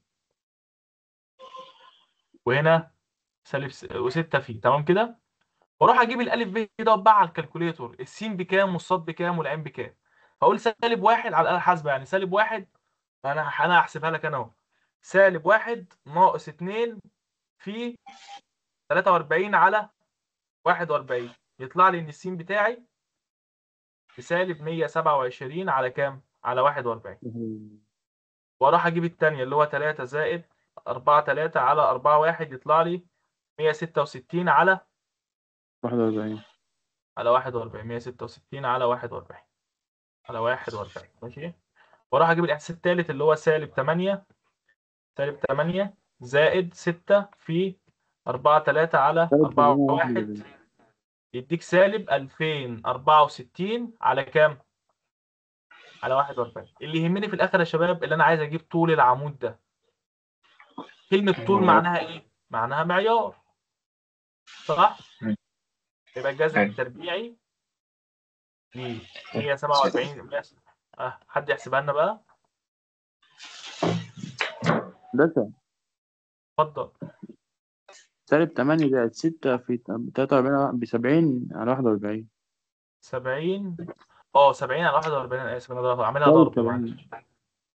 وهنا سالب و6 في، تمام كده؟ واروح اجيب الالف ب ده بقى على ال calculator، السين بكام والصاد بكام والعين بكام؟ هقول سالب 1 على الاله الحاسبة، يعني سالب 1 انا هحسبها لك انا اهو، سالب 1 ناقص 2 في 43 على 41، يطلع لي ان السين بتاعي بسالب 127 على كام؟ على 41. واروح اجيب الثانية اللي هو 3 زائد 4 3 على 4 1، يطلع لي 166 على 41 على 41، 166 على 41 على 41، ماشي؟ واروح اجيب الاحساس الثالث اللي هو سالب 8 سالب 8 زائد 6 في 4 3 على 4 1، يديك سالب 2064 على كام؟ على 41. اللي يهمني في الاخر يا شباب اللي انا عايز اجيب طول العمود ده. كلمة طول معناها ايه؟ معناها معيار، صح؟ يبقى الجذر التربيعي ل 147. حد يحسبها لنا بقى؟ ده اتفضل. سالب 8 زائد 6 في 43 ب 70 على 41. 70 70 على 41. انا اسف، انا عاملها ضرب، معلش.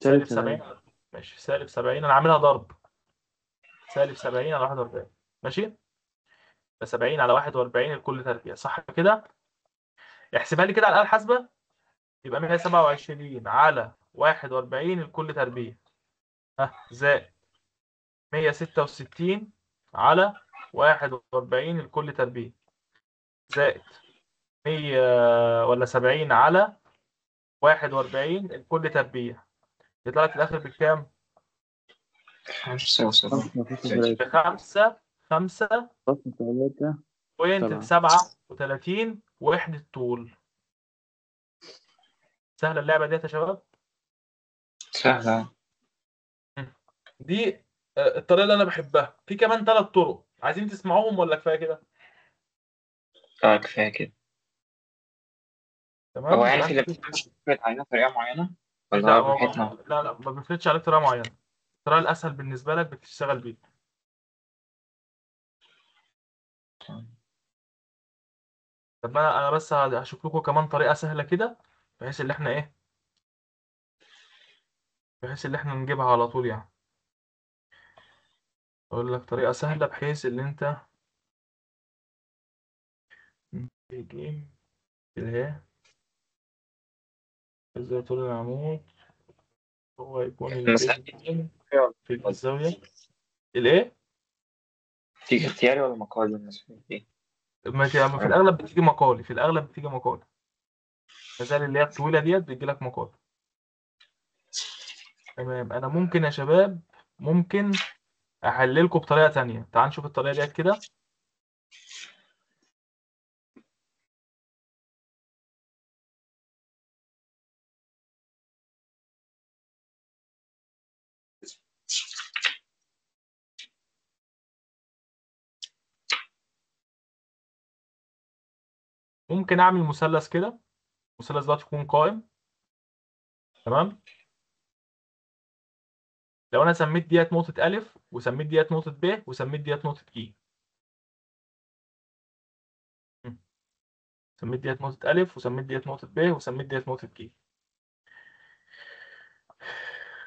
سالب 70، ماشي، سالب 70 انا عاملها ضرب، سالب 70 على 41، ماشي؟ يبقى 70 على 41 الكل تربيع، صح كده؟ احسبها لي كده على الآلة الحاسبة، يبقى 127 على 41 الكل تربيع، ها، زائد 166 على 41 الكل تربيع، زائد 100 ولا 70 على 41 الكل تربيع، يطلع لك في الآخر بكام؟ 5 5 5 point 37 وحدة طول. سهلة اللعبة ديت يا شباب؟ سهلة. دي الطريقة اللي أنا بحبها. في كمان 3 طرق، عايزين تسمعوهم ولا كفاية كده؟ كفاية كده. تمام. هو يعني في اللي بتفرض علينا طريقة معينة؟ ولا لا، براحتنا؟ لا لا، ما بنفرضش عليك طريقة معينة. الطريقة الأسهل بالنسبة لك بتشتغل بيها. طب انا بس هشوف لكم كمان طريقه سهلة كده، بحيث ان احنا ايه، بحيث ان احنا نجيبها على طول يعني. اقول لك طريقه سهلة بحيث ان انت تجيب الهاء ازاي طول العمود هو يكون المسألة الب في الزاوية الايه؟ تيجي اختياري ولا مقالي المسألة دي؟ ما في الاغلب بتيجي مقالي، في الاغلب بتيجي مقالي. المسائل اللي هي الطويلة ديت بتجي لك مقالي. تمام. انا ممكن يا شباب ممكن احللكم بطريقة تانية، تعال نشوف الطريقة ديت كده. ممكن اعمل مثلث كده، المثلث ده يكون قائم. تمام. لو انا سميت ديت نقطة ألف وسميت ديت نقطة ب وسميت ديت نقطة ج، سميت ديت نقطة ألف وسميت ديت نقطة ب وسميت ديت نقطة ج،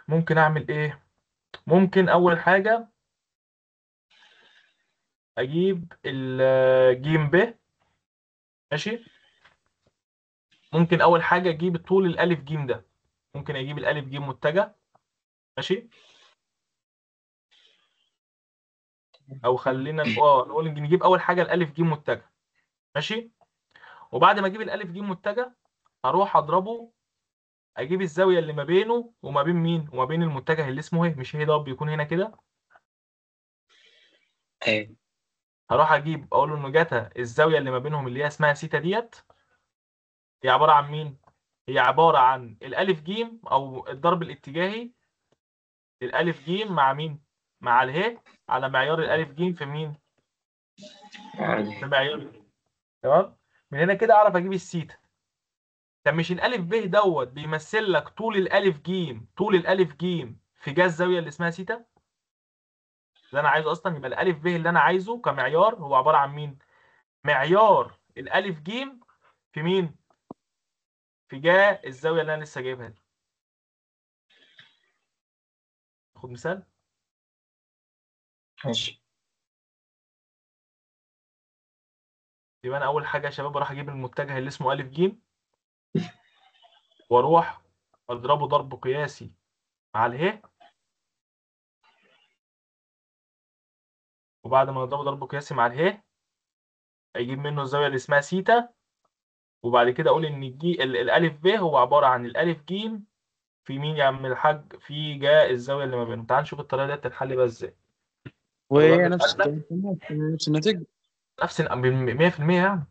ممكن أعمل إيه؟ ممكن أول حاجة أجيب الجيم ب، ماشي. ممكن أول حاجة أجيب طول الألف جيم ده، ممكن أجيب الألف جيم متجه، ماشي. أو خلينا نقول نجيب أول حاجة الألف جيم متجه، ماشي. وبعد ما أجيب الألف جيم متجه هروح أضربه، أجيب الزاوية اللي ما بينه وما بين مين؟ وما بين المتجه اللي اسمه إيه؟ مش هي ده بيكون هنا كده؟ أيوه. هروح أجيب أقول له إنه جاتا الزاوية اللي ما بينهم اللي هي اسمها سيتا ديت، هي عبارة عن مين؟ هي عبارة عن الألف جيم أو الضرب الاتجاهي للألف جيم مع مين؟ مع اله على معيار الألف جيم في مين؟ في معيار ال. تمام؟ من هنا كده أعرف أجيب السيتا. طب مش الألف ب دوت بيمثل لك طول الألف جيم، طول الألف جيم في جا الزاوية اللي اسمها سيتا؟ اللي أنا عايزه أصلا، يبقى الألف ب اللي أنا عايزه كمعيار هو عبارة عن مين؟ معيار الألف جيم في مين؟ في جا الزاوية اللي أنا لسه جايبها دي. خد مثال. ماشي. يبقى أنا أول حاجة يا شباب أروح أجيب المتجه اللي اسمه ألف جيم، وأروح أضربه ضرب قياسي مع اله، وبعد ما أضربه ضرب قياسي مع اله أجيب منه الزاوية اللي اسمها سيتا، وبعد كده أقول إن الجي الألف ب هو عبارة عن الألف جيم في مين يا عم الحاج؟ في جا الزاوية اللي ما بينهم. تعال نشوف الطريقة دي تتحل بقى إزاي. وهي نفس نفس النتيجة، نفس 100% يعني.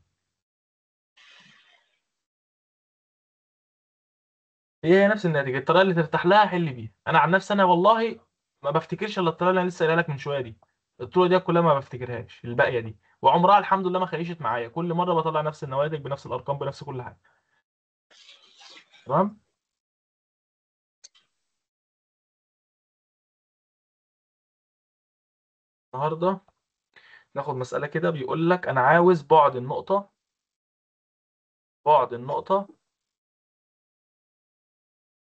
هي نفس النتيجة. الطريقة اللي ترتاح لها حل بيها. أنا عن نفسي أنا والله ما بفتكرش إلا الطريقة اللي أنا لسه قايلها لك من شوية دي. الطرق دي كلها ما بفتكرهاش، الباقية دي وعمرها الحمد لله ما خيشت معايا، كل مرة بطلع نفس النواتج بنفس الأرقام بنفس كل حاجة. تمام؟ النهارده ناخد مسألة كده بيقول لك أنا عاوز بعد النقطة، بعد النقطة.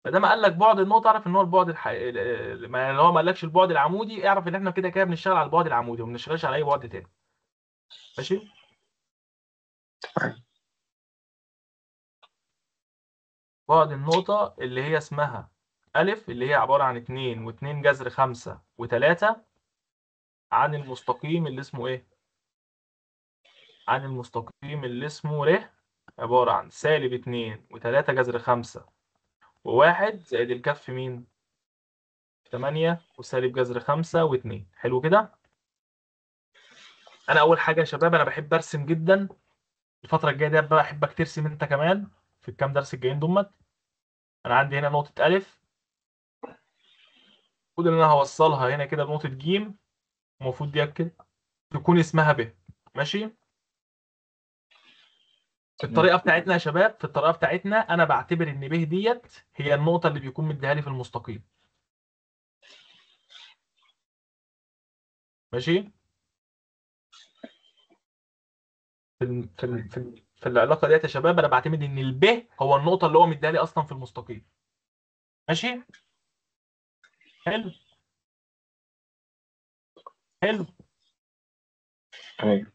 ما دام قال لك بعد النقطة اعرف إن هو البعد الحقيقي، ما هو ما قالكش البعد العمودي، اعرف إن إحنا كده كده بنشتغل على البعد العمودي وما بنشتغلش على أي بعد تاني. ماشي؟ بعد النقطة اللي هي اسمها ألف، اللي هي عبارة عن 2 و2 جذر 5 و3 عن المستقيم اللي اسمه إيه؟ عن المستقيم اللي اسمه ر، عبارة عن سالب 2 و3 جذر 5 و1 زائد الكف مين؟ 8 وسالب جذر 5 و2. حلو كده؟ أنا أول حاجة يا شباب أنا بحب أرسم جدا. الفترة الجاية دي بقى أحبك ترسم أنت كمان في الكام درس الجايين دمت. أنا عندي هنا نقطة ألف، المفروض إن أنا هوصلها هنا كده بنقطة جيم، المفروض دي كده تكون اسمها ب. ماشي؟ في الطريقة بتاعتنا يا شباب، في الطريقة بتاعتنا أنا بعتبر إن ب ديت هي النقطة اللي بيكون مديها لي في المستقيم. ماشي؟ في في العلاقة ديت يا شباب انا بعتمد ان الب هو النقطة اللي هو مديها لي اصلا في المستقيم. ماشي؟ حلو حلو. أيوة.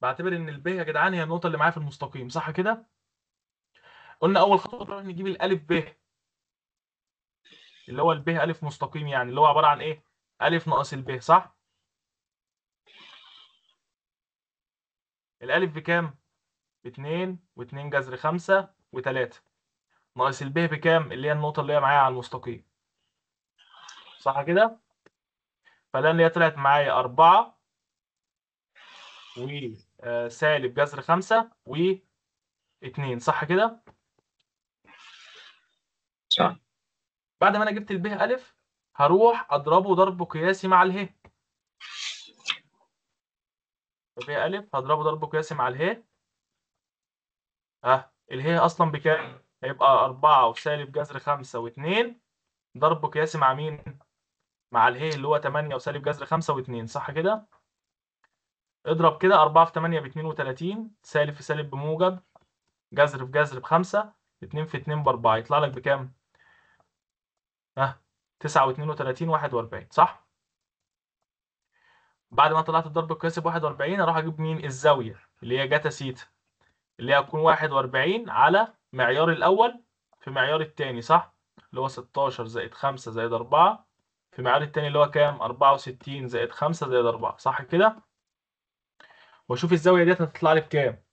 بعتبر ان الب يا جدعان هي النقطة اللي معايا في المستقيم، صح كده؟ قلنا اول خطوة نروح نجيب الالف ب اللي هو الب الف مستقيم، يعني اللي هو عبارة عن ايه؟ الف ناقص الب، صح؟ الالف بكام؟ ب2 و2 جذر 5 و3 ناقص الب بكام؟ اللي هي النقطة اللي هي معايا على المستقيم، صح كده؟ فده اللي هي طلعت معايا 4 وسالب جذر 5 و2، صح كده؟ صح. بعد ما انا جبت الب الف هروح اضربه ضرب قياسي مع اله. ب الف هضربه ضرب قياسي مع اله. اله اصلا بكام؟ هيبقى 4 وسالب جذر 5 و2 ضرب قياسي مع مين؟ مع اله اللي هو 8 وسالب جذر 5 و2، صح كده؟ اضرب كده 4 في 8 ب 32، سالب في سالب بموجب، جذر في جذر ب5، 2 في 2 ب4، يطلع لك بكام؟ 9 و32 41، صح؟ بعد ما طلعت الضرب القياسي ب 41 اروح اجيب مين؟ الزاوية اللي هي جاتا سيتا، اللي هي هتكون 41 على معيار الاول في معيار الثاني، صح؟ اللي هو 16 زائد 5 زائد 4 في معيار الثاني اللي هو كام؟ 64 زائد 5 زائد 4، صح كده؟ واشوف الزاوية ديت هتطلع لي بكام.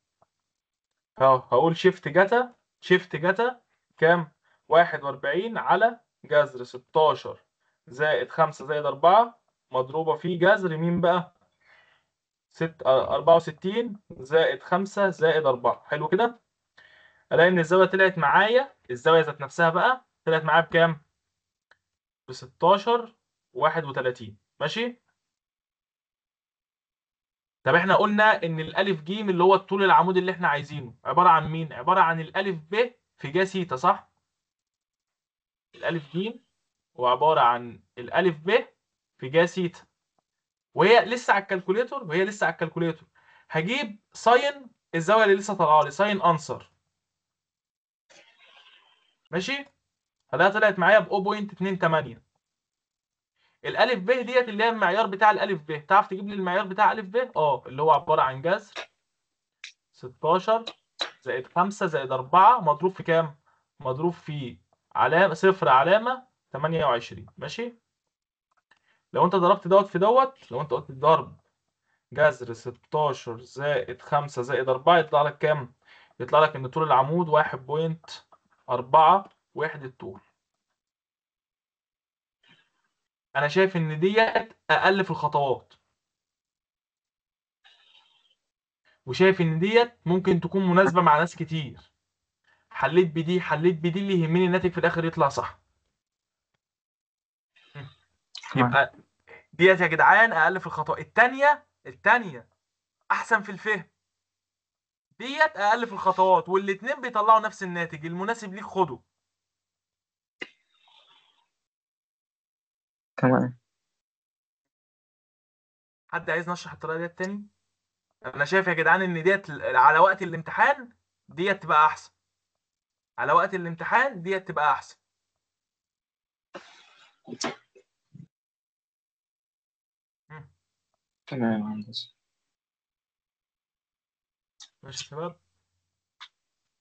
هقول shift جاتا، shift جاتا كام؟ 41 على جذر 16 زائد 5 زائد 4 مضروبة في جذر مين بقى؟ 64 زائد 5 زائد 4. حلو كده؟ الاقي ان الزاوية طلعت معايا، الزاوية ذات نفسها بقى طلعت معايا بكام؟ ب 16 31. ماشي؟ طب احنا قلنا ان الالف ج اللي هو الطول العمودي اللي احنا عايزينه عبارة عن مين؟ عبارة عن الالف ب في جا سيتا، صح؟ الالف ج هو عبارة عن الالف ب في جا سيتا، وهي لسه على ال calculator، وهي لسه على ال calculator هجيب sine الزاوية اللي لسه طالعه لي، sine answer. ماشي؟ فده طلعت معايا ب 0.28. الالف ب ديت اللي هي المعيار بتاع الالف ب، تعرف تجيب لي المعيار بتاع الف ب؟ اللي هو عبارة عن جذر 16 زائد 5 زائد 4 مضروب في كام؟ مضروب في علامة صفر علامة 28. ماشي؟ لو انت ضربت دوت في دوت، لو انت قلت ضرب جذر 16 زائد 5 زائد 4 يطلع لك كام؟ يطلع لك ان طول العمود 1.4 وحدة طول. انا شايف ان ديت اقل في الخطوات، وشايف ان ديت ممكن تكون مناسبة مع ناس كتير. حليت بدي، حليت بدي، اللي يهمني الناتج في الاخر يطلع صح. يبقى ديت يا جدعان اقل في الخطوات. التانية احسن في الفهم، ديت اقل في الخطوات، والاتنين بيطلعوا نفس الناتج. المناسب ليك خده. تمام. حد عايز نشرح الطريقة ديت تاني؟ انا شايف يا جدعان ان ديت على وقت الامتحان ديت تبقى احسن. على وقت الامتحان ديت تبقى احسن. تمام يا هندسة. ماشي يا شباب.